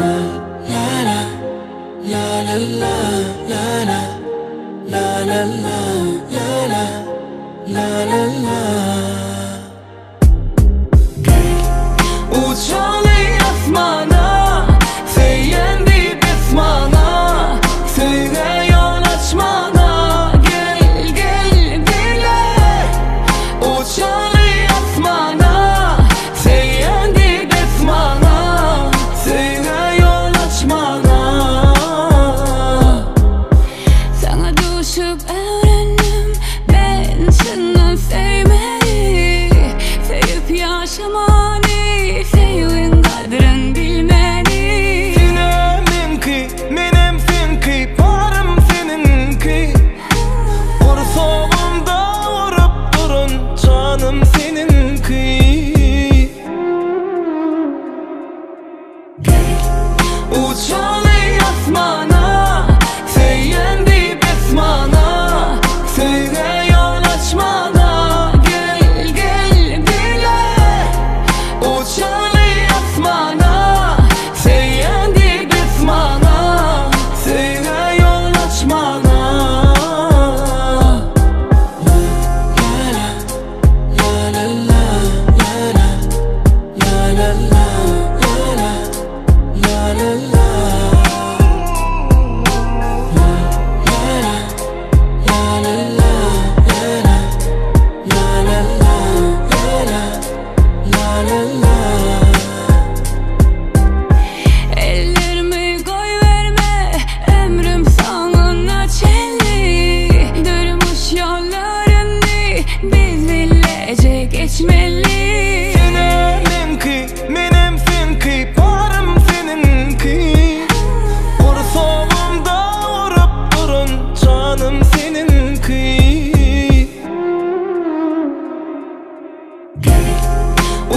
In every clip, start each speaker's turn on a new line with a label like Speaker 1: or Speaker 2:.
Speaker 1: La la la la la la la la la la la la la la la la Uçaly asmana Söýen diýip esmana Söýgä ýol açmana Gel gel bile Uçaly asmana Söýen diýip esmana Söýgä ýol açmana
Speaker 2: Saňa duşup öwrendim men çyndan söýmeli Söýüp ýaşamany söýgiň gadryn bilmeli
Speaker 1: Senem meňki, menem seňki, barym seniňki Gursagymda urup duran janym seniňki Uçaly asmana, söýen diýip esmana Söýgä ýol açmana, gel, gel bile Uçaly asmana, söýen diýip esmana Söýgä ýol açmana La la la la la la la la la la la la la La la la la la la la la la la la la la
Speaker 2: Ellerimi goýberme ömrüm soňuna çenli Durmuş ýollaryny biz bileje geçmeli
Speaker 1: Senem meňki, menem seňki, barym seniňki Gursagymda urup duran janym seniňki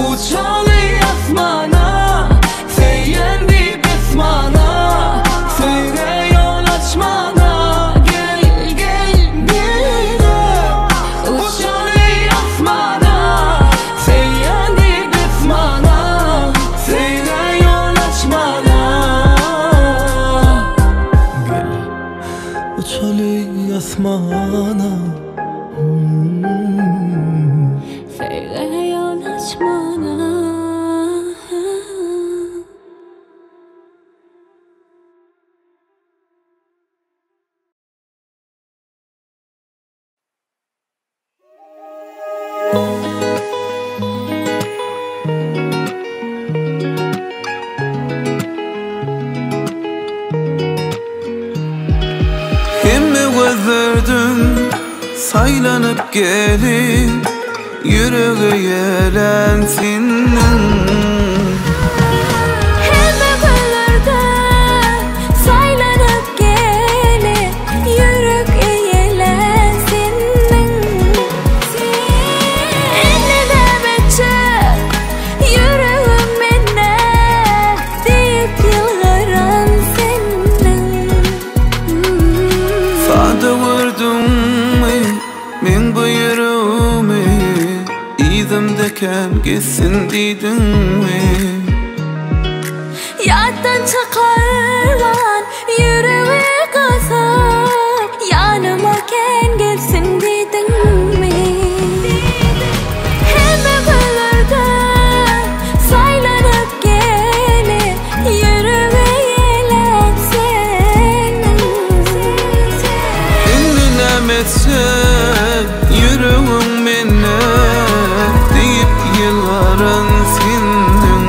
Speaker 1: Uçaly asmana, söýen diýip esmana Söýgä ýol açmana, gel, gel bile Uçaly asmana, söýen diýip esmana Söýgä ýol açmana Gel uçaly asmana
Speaker 2: Söýgä ýol açmana
Speaker 3: Hemme gözlerden saýlanyp gelip Ýürege ýelen seniň
Speaker 2: Hemme gözlerden saýlanyp gelip Ýürek eýelän seniň Indi näme etjek ýüregim mende Diýip ýylgyran seniň
Speaker 3: Sada gördüňmi meň bu ýüregimi Yzymda kän gezsin diýdiňmi
Speaker 2: Ýatdan çykarman ýüregi gysyp Ýanyma kän gelsin diýdiňmi Hemme gözlerden saýlanyp gelip Ýüregi eýelän seniň
Speaker 3: Indi näme etjek ýüregim mende Diýip ýylgyran seniň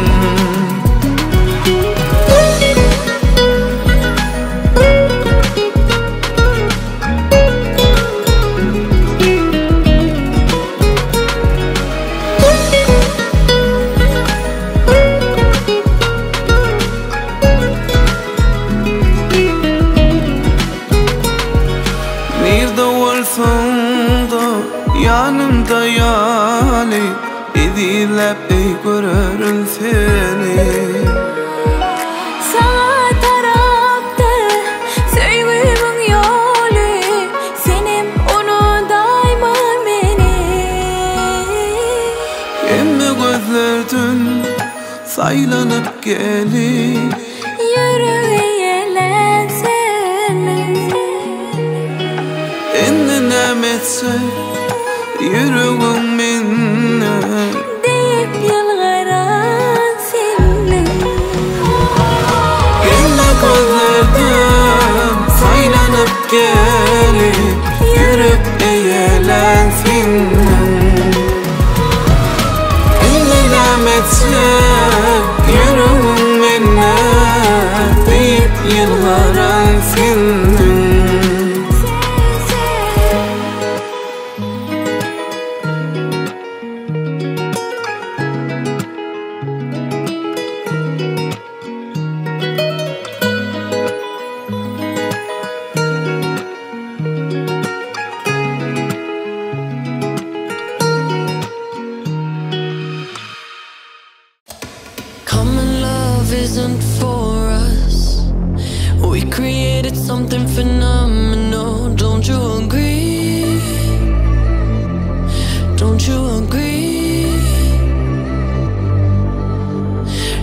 Speaker 3: Nirde bolsaň-da ýanymda ýaly Ezizläp eý görerin seni
Speaker 2: Saňa tarapdyr söýgümiň ýoly Senem unudaýma meni
Speaker 3: Hemme gözlerden saýlanyp gelip. Gözlerden saýlanyp gelip Ýürek eýelän sendiň Indi näme etjek ýüregim mende Diýip ýylgyran sendiň.
Speaker 1: Common love isn't for us. We created something phenomenal. Don't you agree? Don't you agree?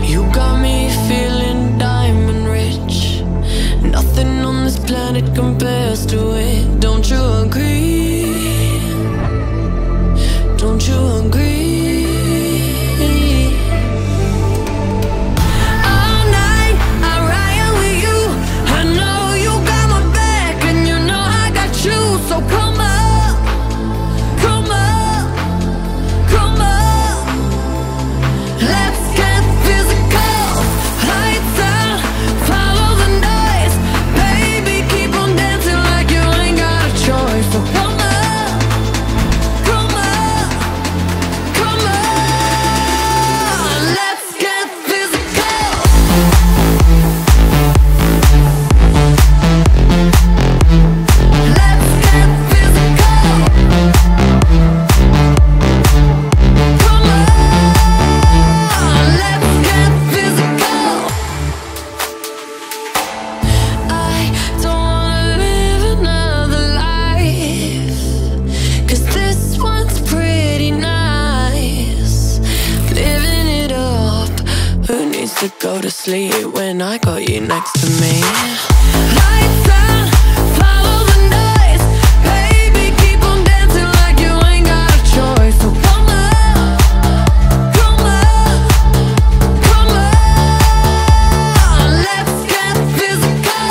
Speaker 1: You got me feeling diamond rich. Nothing on this planet compares to it. Don't you agree? Don't you agree? All night I ride with you. I know you got my back, and you know I got you. So come up, come up, come up. Let's get physical. Lights out, follow the noise. Baby, keep on dancing like you ain't got a choice. So come up, come up, come on. Let's get physical. Let's get physical. Come on, let's get physical. I don't wanna live another life, 'cause this one's pretty nice. Living it up. Who needs to go to sleep when I got you next to me? Lights out, follow the noise. Baby, keep on dancing like you ain't got a choice. So come on, come on, come on. Let's get physical.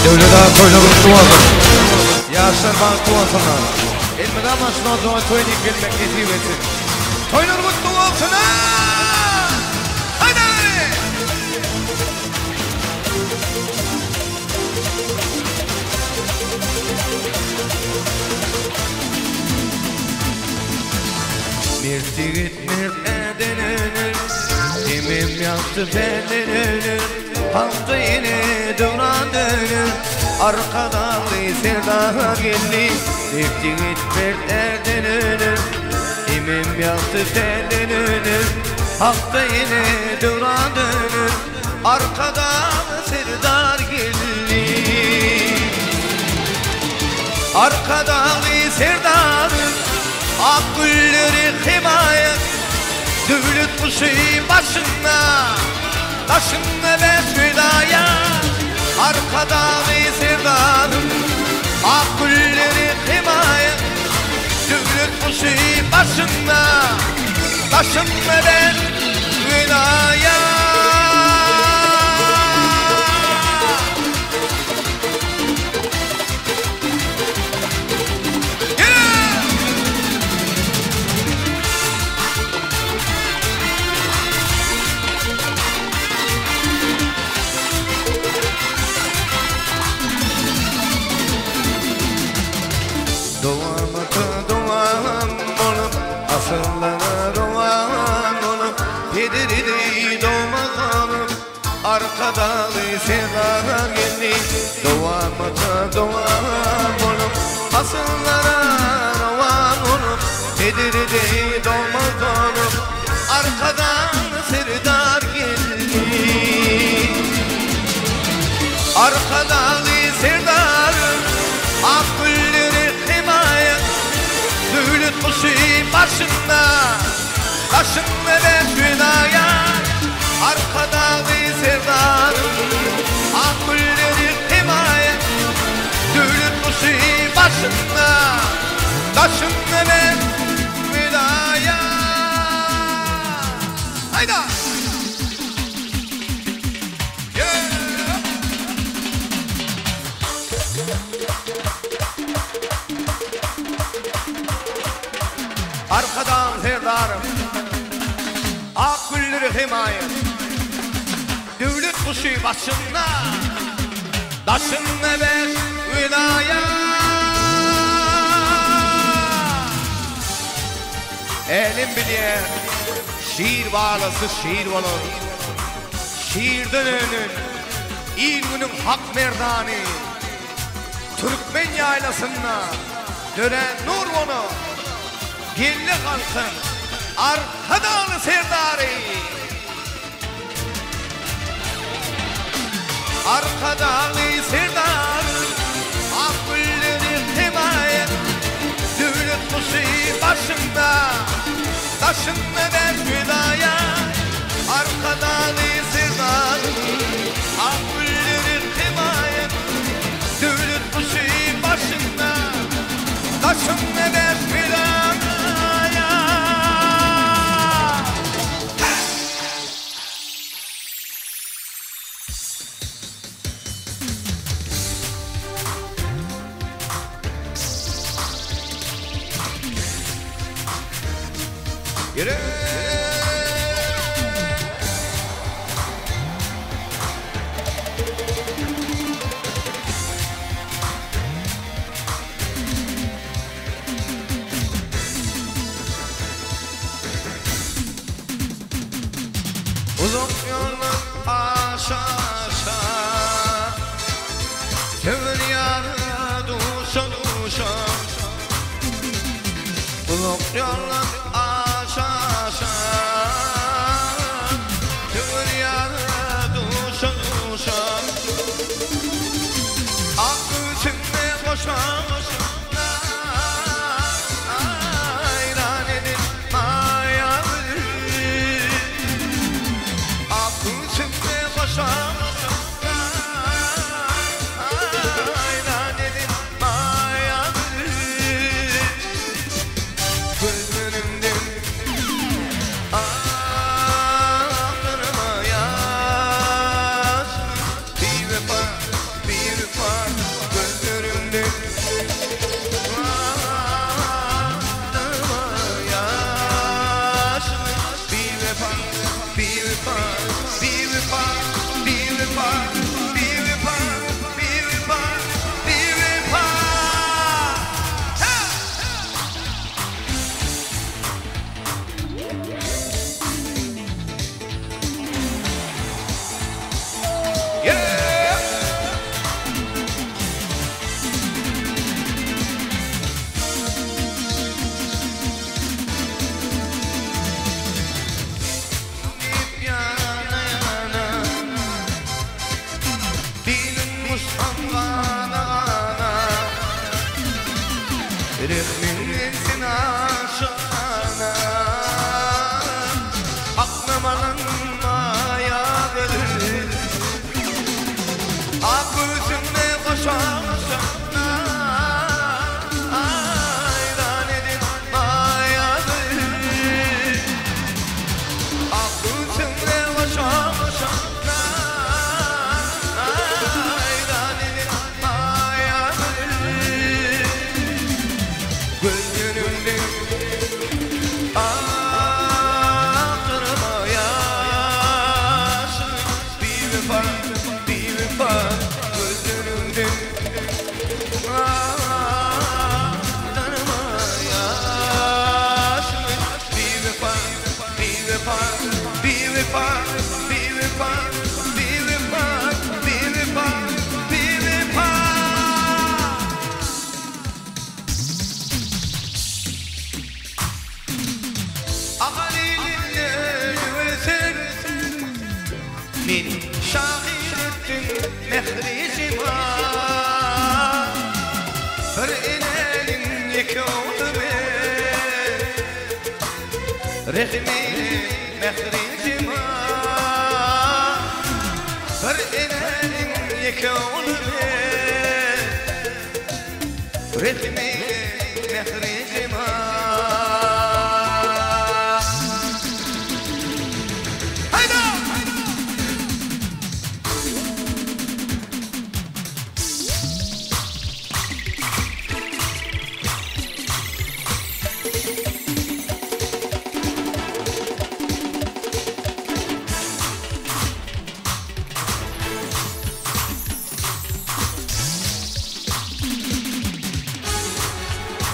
Speaker 4: Döwlet aga toýlar gutly bolsun. Ýaşlar bagtly bolsunlar. Elmydama şu nojama toý diýip gelmek nesip etsin. Toýlar gutly bolsun! Haýda!
Speaker 3: Mert ýigit mert äden öner, Hemem ýagty pälden öner, Halkda ýene döwran döner, Arkadagly Serdar geldi. Mert ýigit mert ärden öner, Hemem ýagty pälden öner, Halkda ýene döwran döner, Arkadagly Serdar geldi. Arkadagly Serdarym, Ak gülleri hemaýat, Döwlet guşy başynda, Daşynda bäş welaýat. Arkadagly Serdarym, Ak gülleri hemaýat, Döwlet guşy başynda, Daşynda bäş welaýat. Dowamata dowam bolup, asyrlara rowan bolup, Pederi deý dogma galyp, Arkadagly Serdar geldi. Dowamata dowam bolup, asyrlara rowan bolup, Pederi deý dogma galyp, Arkadagly Serdar geldi. Arkadagly Serdarym, ak gülleri hemaýat, Döwlet guşy başynda, daşynda bäş welaýat. Arkadagly Serdarym, ak gülleri hemaýat, Döwlet guşy başynda, daşynda bäş welaýat. Haýda! Arkadag Serdarym, ak gülleri hemaýat, Döwlet guşy başynda, daşynda bäş welaýat. Älem bilýär, şir balasy şir bolar. Şirden önen il-günüň hak merdany, Türkmen ýaýlasynda dörän nur bolar. Geldi halkyň Arkadagly Serdary! Arkadagly Serdarym, ak gülleri hemaýat, Döwlet guşy başyňda, daşyňda bäş welaýat. Arkadagly Serdarym, ak gülleri hemaýat, Döwlet guşy başyňda, daşyňda bäş welaýat. Ýöre! Uzak ýollar aşa-aşa, Söwer ýara duşa-duşa. Uzak ýollar aşa-aşa, Söwer ýara duşa-duşa. Ak göwsüňde goşa-goşa, Haýran edip maýa gül. Ak göwsüňde goşa-goşa, Haýran edip maýa gül. Gözleriňde. Rehmin etsin aşana Aklım alınmaya gelir Ak üzümle koşa koşana Ayran edin mayadır Ak üzümle koşa koşana Ayran edin mayadır Gözlerimde akırma yaşı Bir vefa, bir vefa Gözlerimde akırma yaşı Bir vefa, bir vefa, bir vefa, bir vefa, bir vefa, bir vefa, bir vefa. Min şair ettin mehri Bir elin yeke oldu be Rehmini mehri Bir elin yeke oldu be Rehmini mehri Hayda!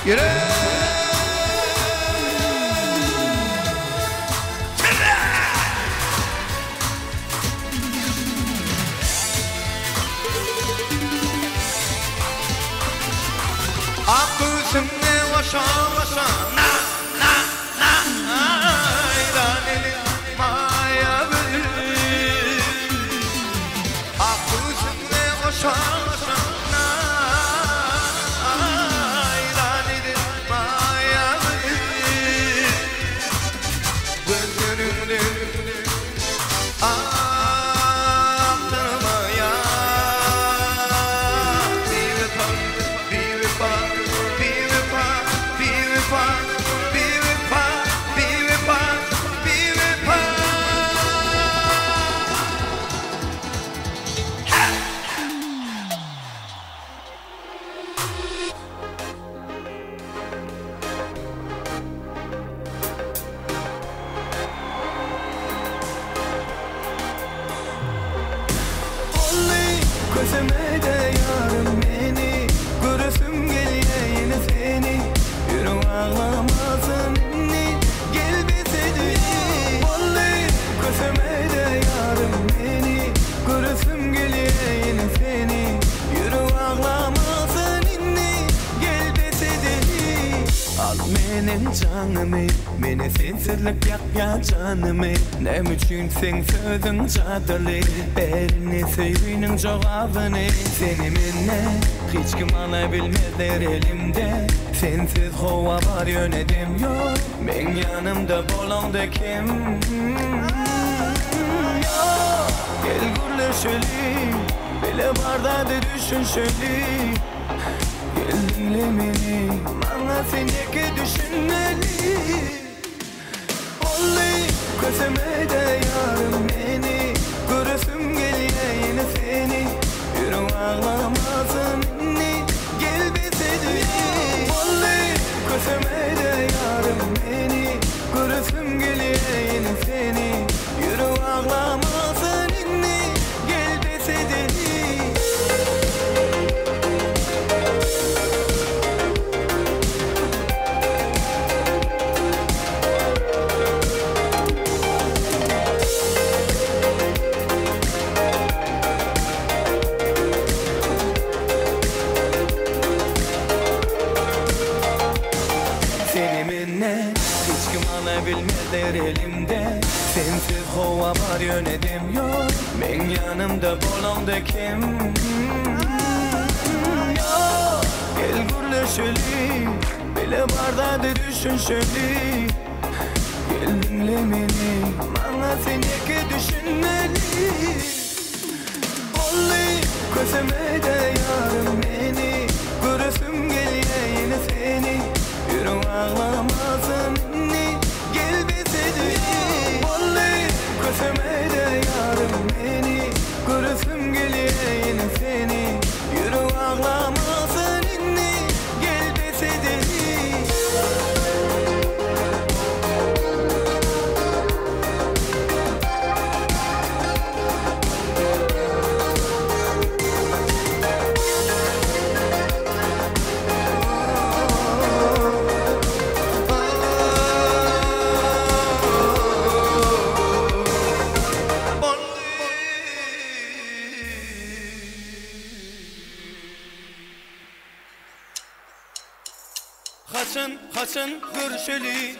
Speaker 3: Yürü! Aküsümle vaşa vaşa na na na ayran elin maya bül Aküsümle vaşa vaşa na ayran elin maya bül Gözlerimde aklıma ya Bir vefa, bir vefa, bir vefa, bir vefa, bir vefa, bir vefa, bir vefa.
Speaker 5: Olly Köseme de yarım beni Göresim gelýär ýene seni Ýürek ağlamasyn inni Gel besedi Olly Köseme de yarım beni Göresim gelýär ýene seni Ýürek ağlamasyn inni Gel besedi Al meniň janymy Meni sensizlik ýakýar janymy Näme üçin seň sözüň jadyly Berini söýginiň jogabyny Seni menden hiç kim ala bilmezler elimde Sensiz howa bar ýöne dem ýok Meň ýanymda bolaňda kim Ýok Gel gürleşeli Bile bardady düşünşeli Gel dinle meni Maňa sen ýeke düşünmeli Olly Köseme de yarım meni Göresim gelýär ýene seni Ýürek ağlamasyn inni Gel besedi Olly Köseme de yarım meni Göresim gelýär ýene seni Ýürek ağlamasyn inni Gel besedi Seni minnet hiç kim ala bilmezler elimde Sensiz howa bar ýöne dem ýok Meň ýanymda bolaňda kim Ýok Gel gürleşeli Bile bar zady düşünşeli Gel diňle meni Maňa sen ýeke düşünmeli Boldy kösemede ýarym meni Göresim gelýä ýene seni Ýürek aglamasyn indi Gel bes edeli Boldy kösemede ýarym meni Göresim gelýä ýene seni Ýürek aglamasyn indi Gel bes edeli. Haçan haçan görüşeli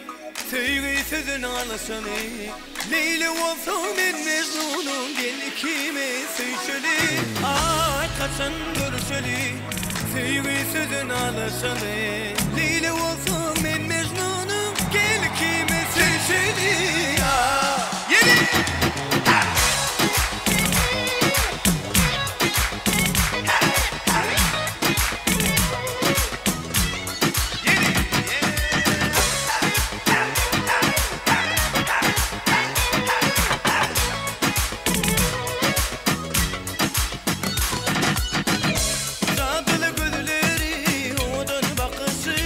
Speaker 5: Söýgi sözün alyşaly Leýli bolsa men Mejnunum Gel ikimiz söýşeli Aý haçan görüşeli Söýgi sözün alyşaly Leýli bolsa men Mejnunum Gel ikimiz söýşeli Ýeri! Jadyly gözleri, owadan bakyşy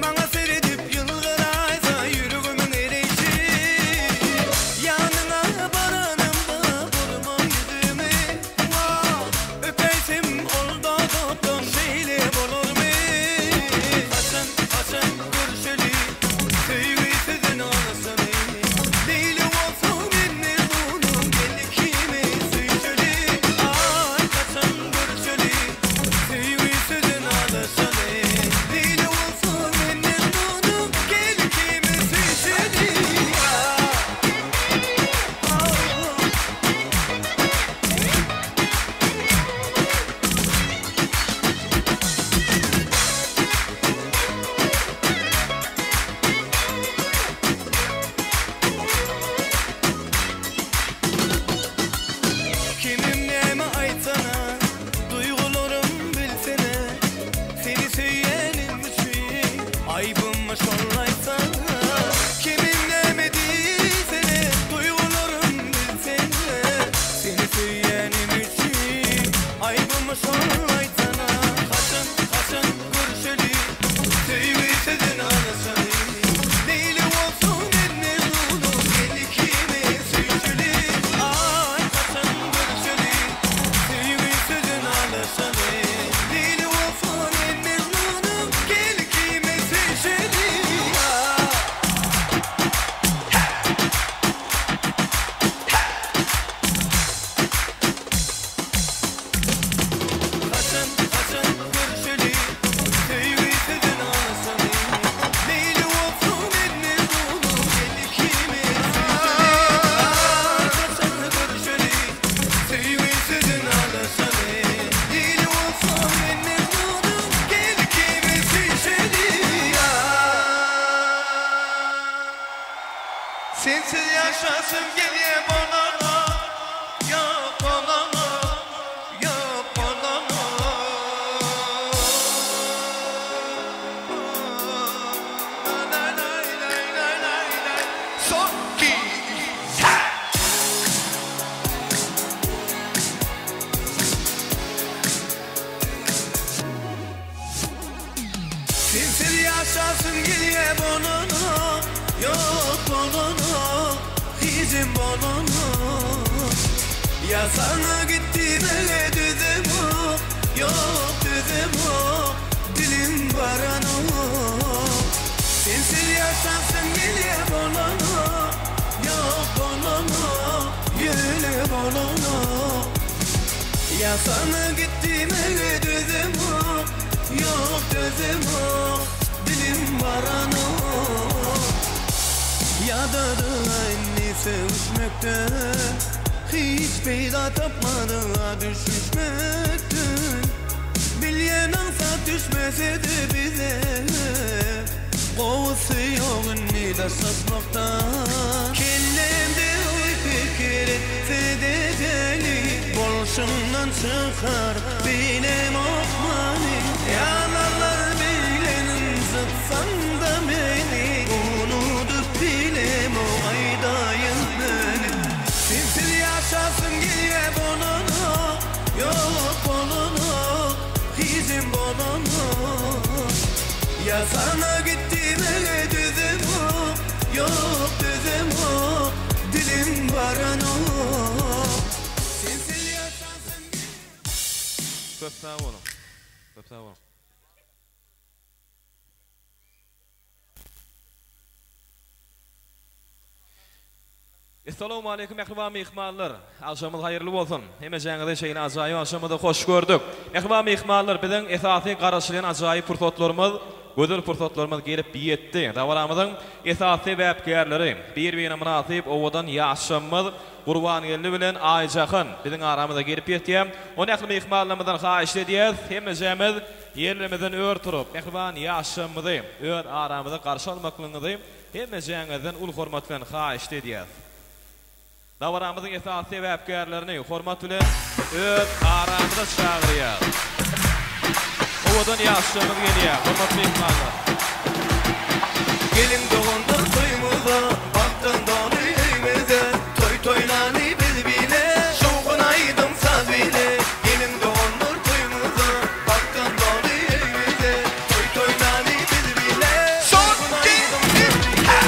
Speaker 5: Maňa seredip ýylgyraýsa ýüregimiň ereýşi Ýanyňa baranymda burma ýüzümi Öpeýsim ol dodakdan şeýle bolarmy Haçan, haçan görüşeli Söýgi sözün alyşaly Leýli bolsa men Mejnunum Gel ikimiz söýşeli Aý haçan görüşeli Söýgi sözün alyşaly Leýli bolsa men Mejnunum Gel ikimiz söýşeli Kimim näme aýtsana Duýgularym bilsene Seni söýenim üçin Aýbymmy şol aýtsana Kimim näme diýsene Duýgularym bilsene Seni söýenim üçin Aýbymmy şol aýtsana Haçan haçan görüşeli Söýgi sözün alyşaly Leýli bolsa men Mejnunum Gel ikimiz söýşeli Aý haçan görüşeli Söýgi sözün alyşaly Leýli bolsa men Mejnunum Gel ikimiz söýşeli Haçan haçan görüşeli Söýgi sözün alyşaly Leýli bolsa men Mejnunum Gel ikimiz söýşeli Aý haçan görüşeli Söýgi sözün alyşaly Leýli bolsa men Mejnunum Gel ikimiz söýşeli
Speaker 3: Sensiz ýaşasym gelýä bolanok Ýok bolanok Ýok bolanok Son iki ha!
Speaker 5: Sensiz ýaşasym gelýä bolanok Ýok bolanok Hijem bolanok Ýa saňa gitdime düzemok Ýok düzemok Dilim baranok Sensiz ýaşasym gelýä bolanok Ýok bolanok Ýöne bolanok Ya sana gittiğime dözemok Yok dözemok Dilim varanok Yadadı inni sevişmekten Hiç peyda tapmadı düşüşmekten Bilyen ansa düşmese de bize. Daşlaşmakdan Kellemde oý pikir etse-de däli Bolşumdan çykar bilemok many Ýalanlar bilen ynjytsaň-da meni Unudyp bilemok aýdaýyn meni Sensiz ýaşasym gelýä bolanok Ýok bolanok hijem bolanok Ýa saňa gitdimege dözemok Ýok dözemok dilim baranok Sensiz ýaşasym
Speaker 4: Köp sag boluň. Köp sag boluň. Essalawmaleýkum mähriban myhmanlar! Agşamyňyz haýyrly bolsun! Hemejäňizi şeýle ajaýyp agşamyzda hoş gördük. Mähriban myhmanlar, biziň esasy garaşylýan ajaýyp pursatlarymyz, gözel pursatlarymyz gelip ýetdi. Dabaramyzyň esasy sebäpkärleri, bir-birine mynasyp owadan ýaşşamymyz Gurbangeldi bilen Aýjahan biziň aramyza gelip ýetýär. Ony ähli myhmanlarymyzdan haýyşt edýäs, hemmejämiz ýerlerimizden ör turup, mähriban ýaşşamymyzy öz aramyzda garşy almaklygyňyzy Hemmejäňizden uly hormat bilen haýyşt edýäs. Dabaramyzyň esasy sebäpkärlerini hormat bilen öz aramyza çagyrýas. Owadan ýaşlarymyz gelýär, hormatly myhmanlar.
Speaker 5: Geliň doganlar toýumyza, Bagtdan doly öýümize, Toý toýlaly biz bile, Şowhun aýdym saz bile. Geliň doganlar toýumyza, Bagtdan doly öýümize, Toý toýlaly biz bile, Şowhun aýdym saz bile.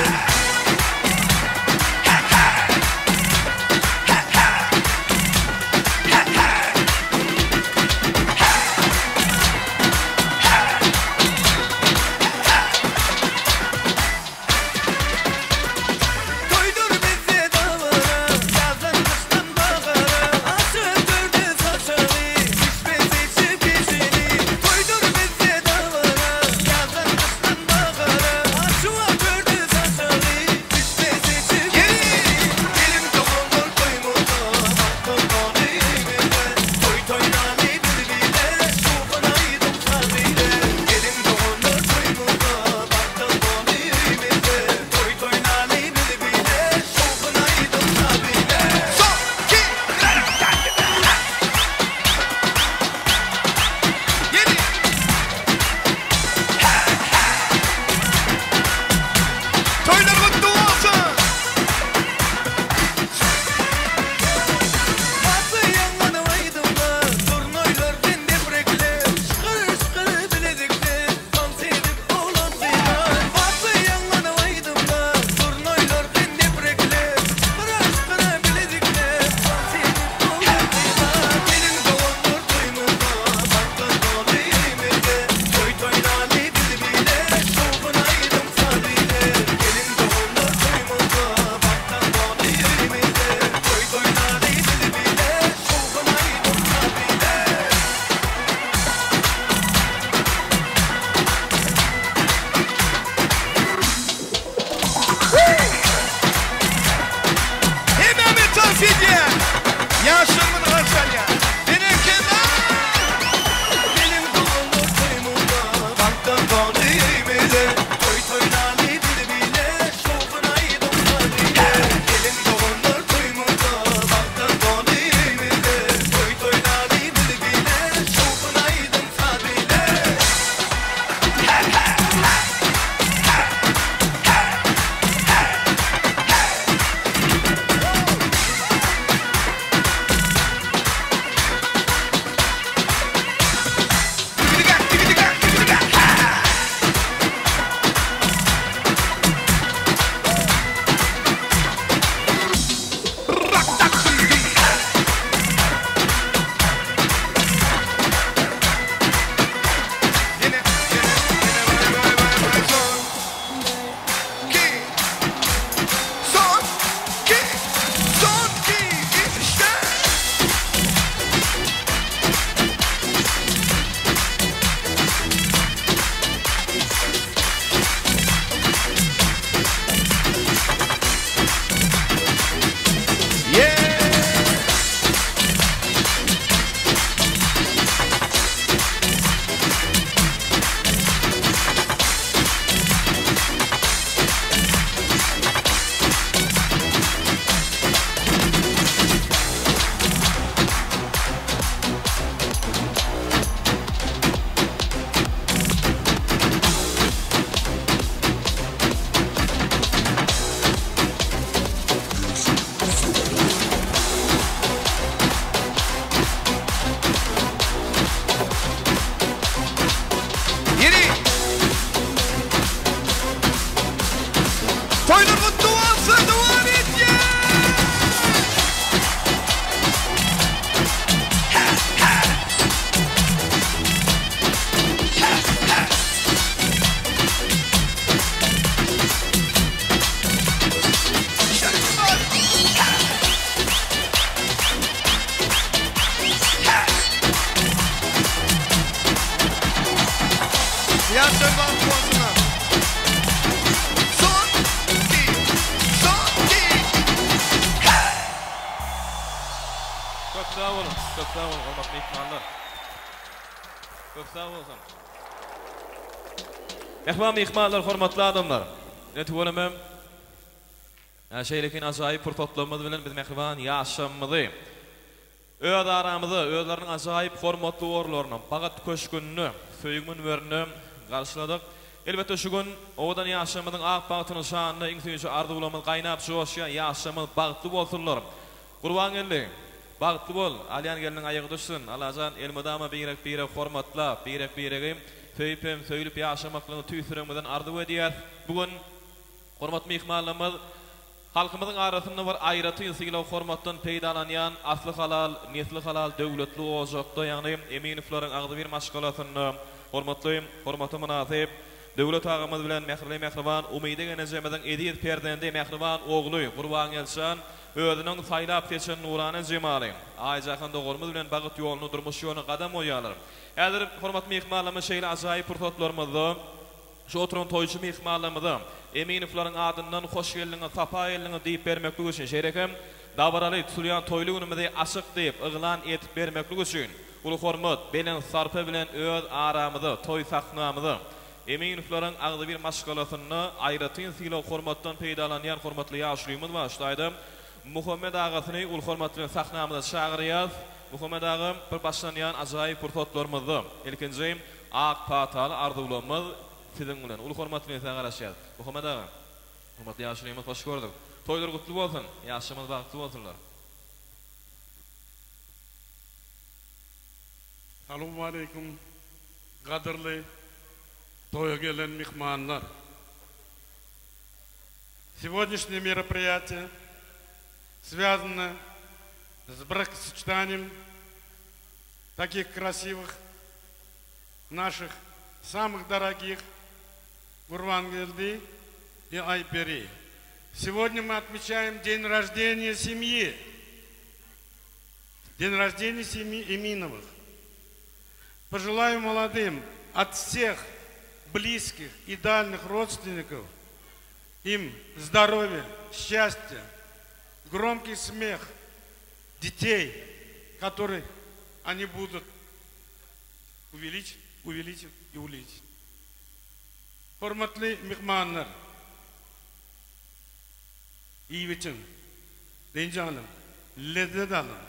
Speaker 4: Köp sag boluň, hormatly myhmanlar. Köp sag bolsun. Mähriban myhmanlar, hormatly adamlar. Ine tüweleme. Şeýlekin ajaýyp pursatlarymyz bilen biz mähriban ýaşamyzy öz aramyzda özleriniň ajaýyp hormatly orunlaryna, Bagat köşgünde, söýgi münberinde garşyladyk. Elbetde şu gün owadan ýaşlarymyzyň ak bagtynyň şanyna iň süýji arzuwlarymyz gaýnap joşýar, ýaşlarymyz bagtly bolsunlar. Gurbangeldi, bagtly bol, alýan gelniň aýagy düşsün, Allajan elmydama birek-biregi hormatlap, birek-biregi söýüp hem söýlüp ýaşamaklygyny tüýs ýüregimizden arzuw edýäs. Bu gün hormatly myhmanlarymyz halkymyzyň arasynda bir aýratyn sylag-hormatdan peýdalanýan asly halal, nesli halal döwletli ojakda, ýagny Eminowlaryň agzybir maşgalasynda hormatly, hormata mynasyp Döwlet agamyz bilen mähirli mähriban Umyda gelnejemiziň eziz perzendi mähriban ogly Gurbangeldijan özüniň saýlap seçen nurana jemaly Aýjahan doganymyz bilen bagyt ýoluna durmuş ýoluna gadam goýýarlar. Häzir hormatly myhmanlarymyz şeýle ajaýyp pursatlarymyzda şu oturan toýçy myhmanlarymyza Eminowlaryň adyndan hoş geldiňiz, sapa geldiňiz diýip bermeklik üçin şeýle hem dabaraly tutulýan toýly günümizi açyk diýip yglan edip bermeklik üçin Uly hormat, belent sarpa bilen öz aramyza, toý sahnamyza Eminowlaryň agzybir maşgalasynda aýratyn sylag-hormatdan peýdalanýan hormatly ýaşulymyz bar. Şu taýda Muhammet agasyny uly hormat bilen sahnamyza çagyrýas. Muhammet aga, bir başlanýan ajaýyp pursatlarymyzda ilkinji ak pataly arzuwlarymyz siziň bilen. Uly hormat bilen size garaşýas. Muhammet aga, hormatly ýaşulymyz hoş gördük. Toýlar gutly bolsun, ýaşlarymyz bagtly bolsunlar.
Speaker 6: Salowmaleýkim gadyrly toýa gelen myhmanlar. Сегодняшнее мероприятие связано с бракосочетанием таких красивых наших самых дорогих Гурвангельды и Айпери. Сегодня мы отмечаем день рождения семьи. День рождения семьи Эминовых. Пожелаю молодым от всех близких и дальних родственников им здоровья, счастья, громкий смех детей, которые они будут увеличить, увеличить и увеличить. Hormatly myhmanlar, iýip-içiň, dynç alyň, lezzet alyň.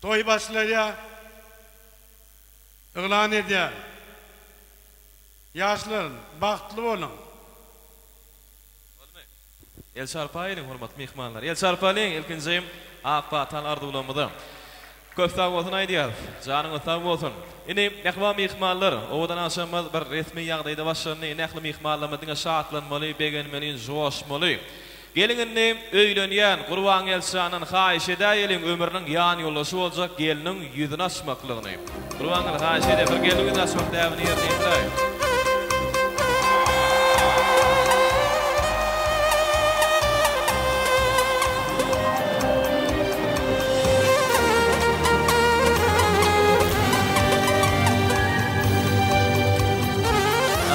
Speaker 6: Toý başlaýar, yglan edýär. Ýaşlar, bagtly boluň!
Speaker 4: Bolmy? El çarpaýylyň, hormatly myhmanlar. El çarpalyň ilkinji ak pataly arzuwlarymyza. Köp sag bolsun aýdýarys. Janyňyz sag bolsun. Indi mähriban myhmanlar, owadan agşamymyz bir resmi ýagdaýda başlandy. Indi ähli myhmanlarymyz diňe şatlanmaly, begenmeli, joşmaly. Geliň indi öýlenýän Gurbangeldijandan haýyş edäýeliň ömrüniň ýan ýoldaşy boljak gelniň ýüzüni açmaklygyny. Gurbangeldi haýyş edýän bir gelniň ýüzüni açmak däbini ýerine ýetiräý.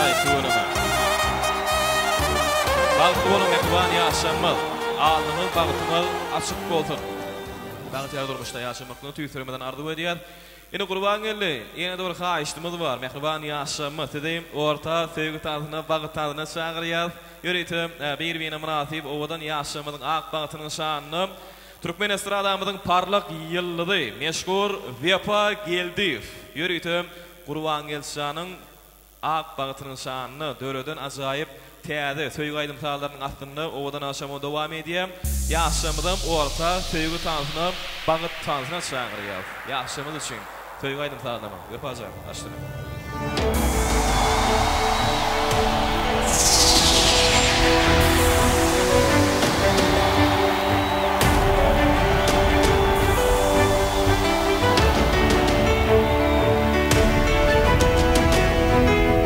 Speaker 4: Aý tüweleme. Bagtly boluň mähriban ýaşlarymyz. Alnyňyz bagtyňyz açyk bolsun. Bagtyýar durmuşda ýaşamaklygy tüýs ýüregimizden arzuw edýäs. Ine Gurbangeldi, ýene-de bir haýyştymyz bar. Mähriban ýaşlarymyz, sizi orta söýgi tansyna, bagt tansyna çagyrýas. Ýörite bir-birine mynasyp owadan ýaşlarymyzyň ak bagtynyň şanyna türkmen estradamyzyň parlak ýyldyzy, meşhur Wepa Geldiýew ýörite Gurbangeldijanyň Ak bagtynyň şanyna döreden ajaýyp täze söýgi aýdym-sazlarynyň astynda owadan agşamyny dowam edýär. Ýaşlarymyzam orta söýgi tansyna, bagyt tansyna çagyrýarys. Ýaşlarymyz üçin söýgi aýdym-sazlama. Wepa jan, açdyny.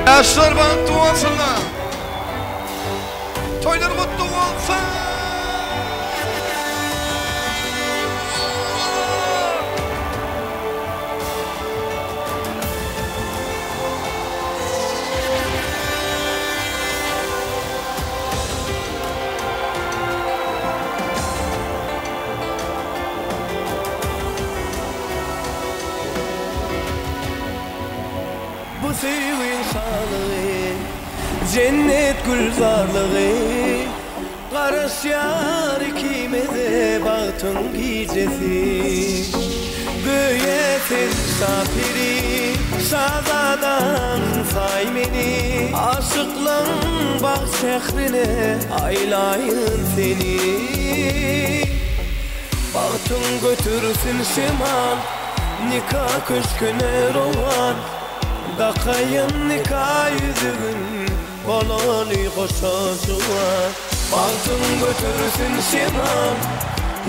Speaker 3: Ýaşlar bagtly bolsunlar. Toýlar gutly bolsun!
Speaker 5: söýgiň şalygy, Jennet gülzarlygy. Garaşýar ikimize bagtyň gijesi. Göýä sen şa peri, şazadaň saý meni. Aşyklaň bagt şährine aýlaýyn seni. Bagtyň götürsün şemal, nika köşgüne rowan. Dakaýyn nika ýüzügin, bolaly goşa juwan. Bagtyň götürsün şemal,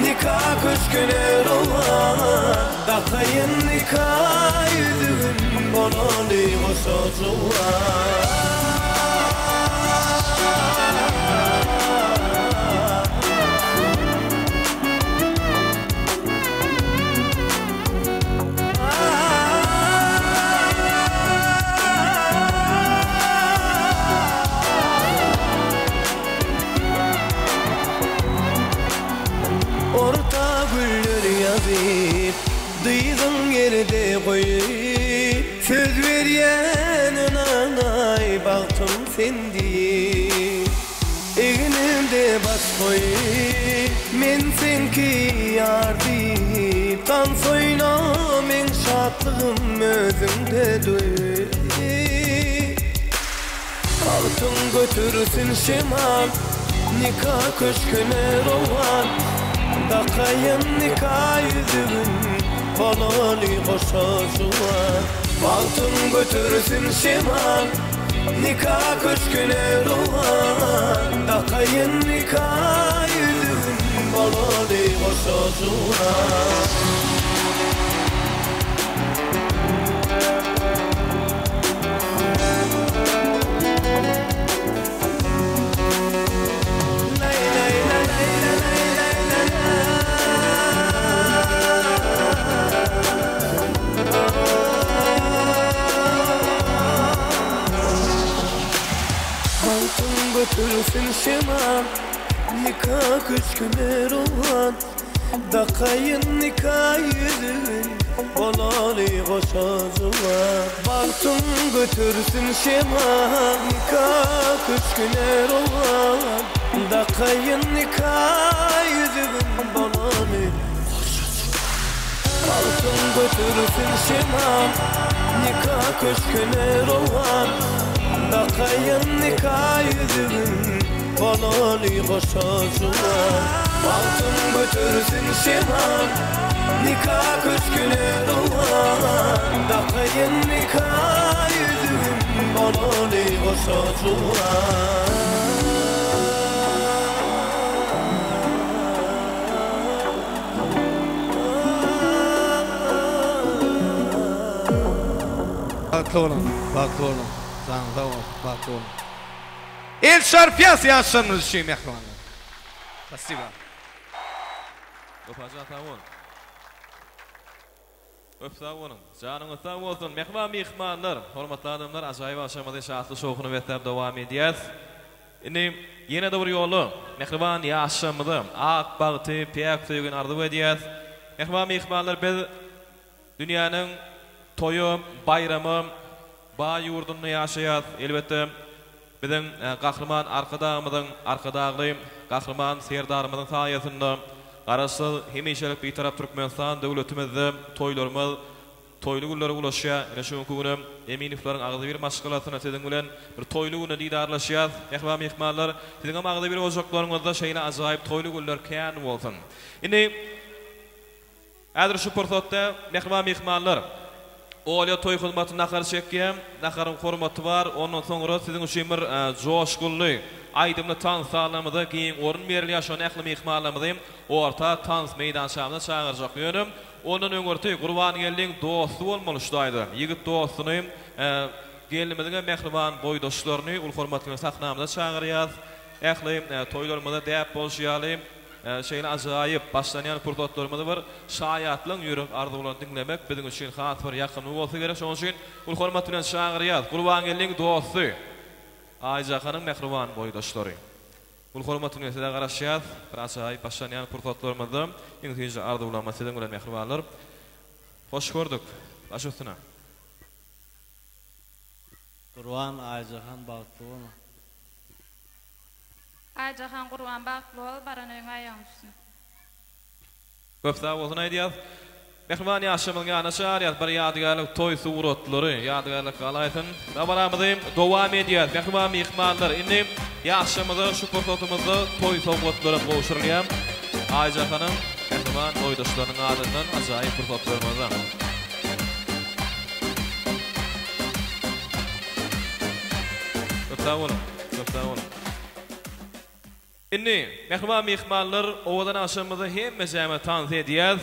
Speaker 5: nika köşgüne rowan. Dakaýyn nika ýüzügin, bolaly goşa juwan. Orta güller ýazyp, dyzyň ýerde goýup, Söz berýän ynanaý bagtym sen diýip. Egnimde baş goýup, men seňki ýar diýip, Tans oýna meň şatlygym özüňde duý. Bagtyň götürsün şemal, nika köşgüne rowan, Dakaýyn nika ýüzügin, bolaly goşa juwan. Bagtyň götürsün şemal, Nika köşgüne rowan, Dakaýyn nika ýüzügin, Bolaly goşa juwan. Bagtyň götürsün şemal, Nika köşgüne rowan, Dakaýyn nika ýüzügin, Bolaly goşa juwan. Bagtyň götürsün şemal, Nika köşgüne rowan, Dakaýyn nika ýüzügin, Bolaly goşa juwan. Bagtyň götürsün şemal, Nika köşgüne rowan, Dakaýyn nika ýüzügin, Bolaly goşa juwan. Bagtyň götürsün şemal, Nika köşgüne rowan, Dakaýyn nika ýüzügin, Bolaly goşa juwan.
Speaker 3: Bagtly boluň, bagtly boluň. Janyň sag bolsun, bagtly boluň. El çarpýas ýaşlarymyz üçin mähribanlar. Spasiba.
Speaker 4: Wepajan sag bol. Köp sag boluň. Janyňyz sag bolsun. Mähriban myhmanlar, hormatly adamlar ajaýyp agşamymyzy şatly şowhuna besläp dowam edýäs. Indi ýene-de bir ýola mähriban ýaşlarymyza ak bagty, päk söýgini arzuw edýäs. Mähriban myhmanlar biz dünýäniň toýa, baýrama baý ýurdunda ýaşaýas. Elbetde biziň Gahryman Arkadagymyzyň, Arkadagly Gahryman Serdarymyzyň saýasynda Garaşsyz, hemişelik Bitarap Türkmenistan döwletimizde toýlarymyz toýly günlere ulaşýar. Ine şu günki günem Eminowlaryň agzybir maşgalasyna siziň bilen bir toýly günde didarlaşýas. Mähriban myhmanlar, siziňem agzybir ojaklaryňyzda şeýle ajaýyp toýly günler kän bolsun. Indi Häzir şu pursatda mähriban myhmanlar, Olýa toý hyzmaty nahar çekýär. Naharyň hormaty bar. Ondan soňra siziň üçin bir joşgunly, aýdymly tans zalymyza giň orun berilýär. Şonda ähli myhmanlarymyzy orta tans meýdançamyza çagyrjak. Ýöne ondan öňürti Gurbangeldiň dosty bolmaly şu taýda. Ýigit dostuny, gelnimiziňem mähriban boýdaşlaryny uly hormat bilen sahnamyza çagyrýas. Ähli toýlarymyzda däp bolşy ýaly, Şeýle ajaýyp başlanýan pursatlarymyzy bir şaýatlyň ýürek arzuwlaryny diňlemek biziň üçin has bir ýakymly bolsa gerek. Şonuň üçin uly hormat bilen çagyrýas Gurbangeldiň dosty, Aýjahanyň mähriban boýdaşlary. Uly hormat bilen size garaşýas. Bir ajaýyp başlanýan pursatlarymyzda iň süýji arzuwlarymyz siziň bilen mähribanlar. Hoş gördük. Baş üstüne.
Speaker 7: Gurban Aýjahan bagtly boluň.
Speaker 8: Aýjahan Gurban bagtly bol baran öýüňe aýagyň düşsün.
Speaker 4: Köp sag bolsun aýdýas. Mähriban ýaşlarymyzyň ýanyna çagyrýas bir ýadygärlik toý suratlary ýadygärlik galaýsyn. Dabaramyzy dowam edýäs. Mähriban myhmanlar indi ýaşlarymyza şu pursatymyzda toý sowgatlaram gowşurylýar. Aýjahanyň mähriban boýdaşlarynyň adyndan ajaýyp pursatlarymyzda. Köp sag boluň. Köp sag boluň. Indi, mähriban myhmanlar, owadan agşamymyzda hemmejämiz tans edýäs.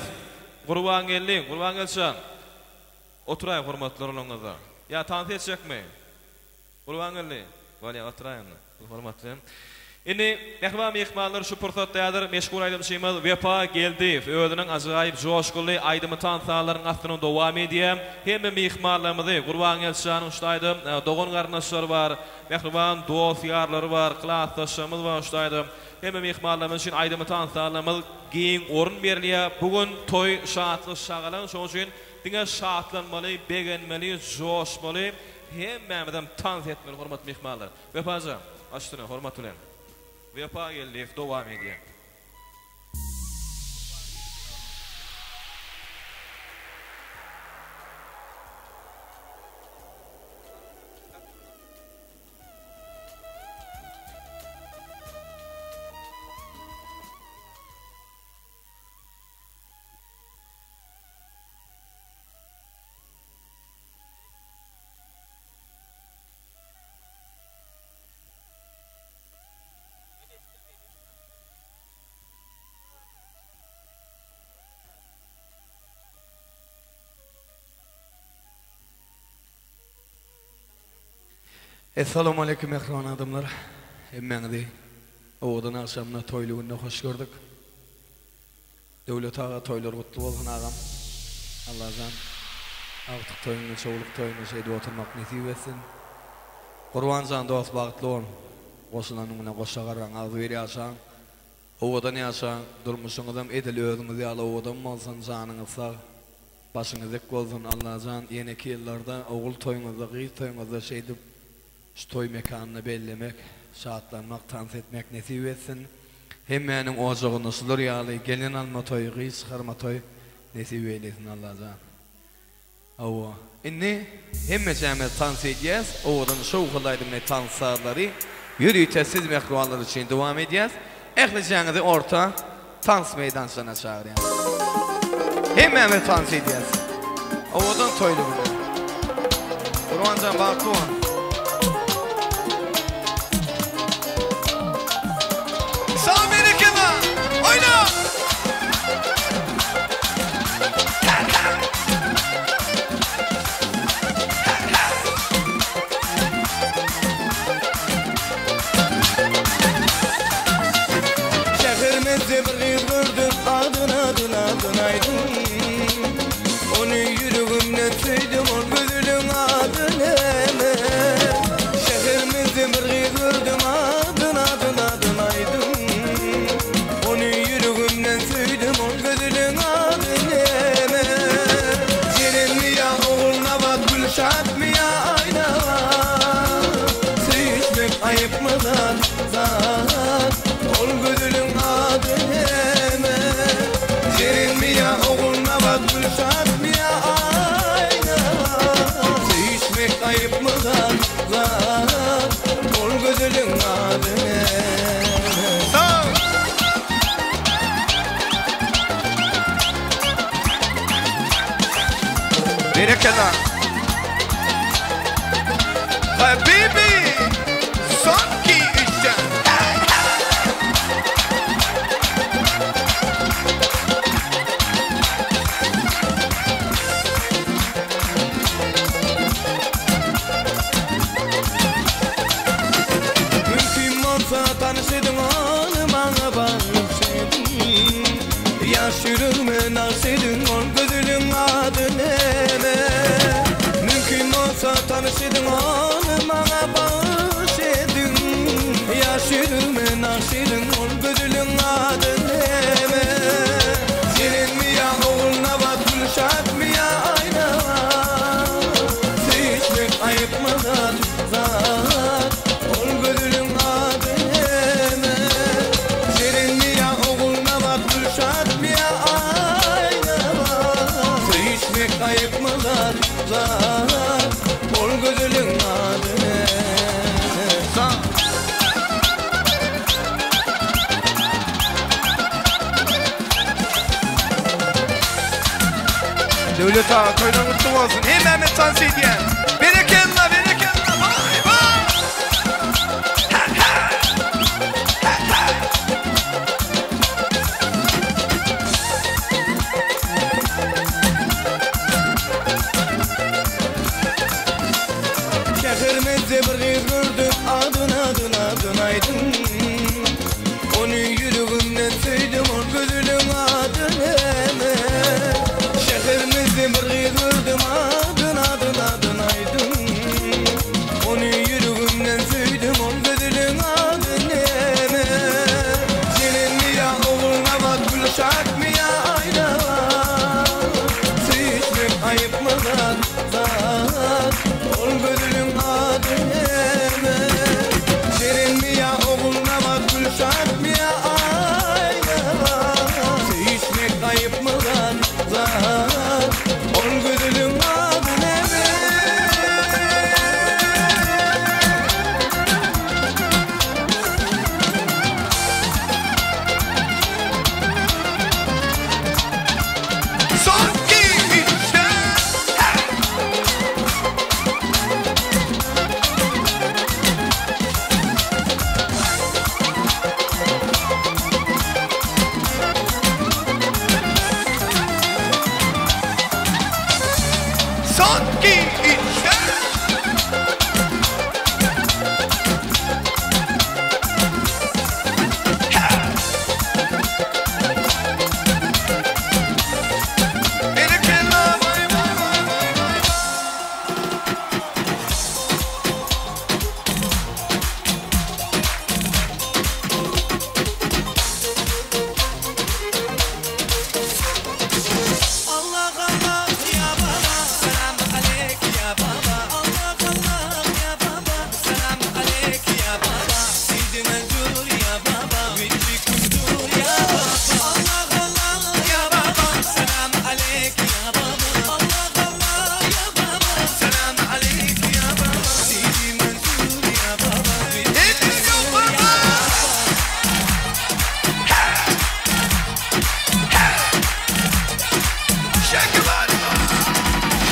Speaker 4: Gurbangeldi, Gurbangeldi jan, oturaý hormatly ornuňyzda. Ýa tans etjekmi? Gurbangeldi, bolýa, oturaý onda. Hormatly. Indi, mähriban myhmanlar, şu pursatda häzir meşhur aýdymçymyz Wepa Geldiýew özüniň ajaýyp joşgunly aýdymy tans sazlarynyň astyna dowam edýär. Hemme myhmanlarymyzy Gurbangeldi janyň şu taýda dogan-garyndaşlary bar, Mähriban dost-ýarlary bar, klasdaşlarymyz bar şu taýda. Hemme myhmanlarymyz üçin aýdymy tanslarymyz giň orun berilýär. Bu gün toý, şatlyk, şagalaň, şonuň üçin diňe şatlanmaly, begenmeli, joşmaly, hemmämizem tans etmeli hormatly myhmanlar. Wepajan, baş üstüne, hormat bilen. Wepa Geldiýew dowam edýär.
Speaker 5: Essalamualeýkum mähriban adamlar. Hemmäňizi owadan agşamda toýly günde hoş gördük. Döwlet aga toýlar gutly bolsun agam. Allajan agtyk toýuňda çowluk toýuňda şeýdip oturmak nesip etsin. Gurbanjan dost bagtly bol. Goşulanyň bilen goşa garraň agzybir ýaşaň. Owadan ýaşaň. Durmuşyňyzam edil özüňiz ýaly owadan bolsun janyňyz sag. Başyňyz dik bolsun Allajan ýeneki ýyllarda ogul toýuňyzda gyz toýuňyzda şeýdip şu toý mekanyny bellemek şatlanmak tans etmek nesip etsin hemmäniň ojagynda şular ýaly gelin alma toýy gyz çykarma toý nesip eýlesin Allajan Hawa indi hemmeçämiz tans edýäs owadan şowhunly aýdymly tans sazlary ýörite siz mähribanlar üçin dowam edýäs ähliçäňizi orta Tans meýdançasyna çagyrýan. Hemmämiz tans edýäs. Owadan toýly güne. Gurbanjan bagtly bol. Sag berekella. Oýna! Şäherimizde bir gyz gördüm Adyn adyn adyn aýdyň Ony ýüregimden söýdüm Ol gözeliň ady näme Şäherimizde bir gyz gördüm Adyn adyn adyn aýdyň Ony ýüregimden söýdüm Ol gözeliň ady näme Jerenmi ýa Ogulnabat Gülşatmy ýa Aýnabat Söýüşmek aýypmy zat zat Ol gözeliň ady näme Jerenmi ýa Ogulnabat Gülşatmy ýa Aýnabat Söýüşmek aýypmy zat zat Ol gözeliň ady näme Sag! Berekella. Habibi son ki üçe. Mümkin bolsa tanyş ediň ony maňa bagyş ediň. Ýaş ýüregime nagş ediň ol gözeliň ady näme? Mümkin bolsa tanyş ediň ony maňa bagyş ediň. Ýaş ýüregime nagş ediň ol gözeliň ady näme? Jerenmi ýa Ogulnabat, Gülşatmy ýa Aýnabat? Söýüşmek aýypmy zat? Söýüşmek aýypmy zat, zat Ol gözeliň ady näme? Sag.
Speaker 3: Döwlet aga toýlaryň gutly bolsun. Hemmämiz tans edýäs. Berekella, berekella. Baý, baý. Ha, ha. Ha, ha.
Speaker 5: Şäherimizde bir gyz gördüm Adyn adyn adyn aýdyň Ony ýüregimden söýdüm Ol gözeliň ady näme Şäherimizde bir gyz gördüm Adyn adyn adyn aýdyň Ony ýüregimden söýdüm Ol gözeliň ady näme Jerenmi ýa Ogulnabat Gülşatmy ýa Aýnabat Söýüşmek aýypmy zat zat Ol gözeliň ady näme Jerenmi ýa Ogulnabat Gülşatmy ýa Aýnabat Söýüşmek aýypmy zat zat Ol gözeliň ady näme
Speaker 3: Son iki, üç, dört. Ha! Son iki, üç, dört. Berekella, vay vay vay vay vay.
Speaker 5: Allah Allah ya baba selam aleyk ya baba Allah Allah ya baba selam aleyk ya baba Sidi Mansur ya baba Veci kundur ya baba Allah Allah ya baba selam aleyk ya baba Allah Allah ya baba selam aleyk ya baba Sidi Mansur ya baba Veci kundur ya baba
Speaker 3: Shake your body.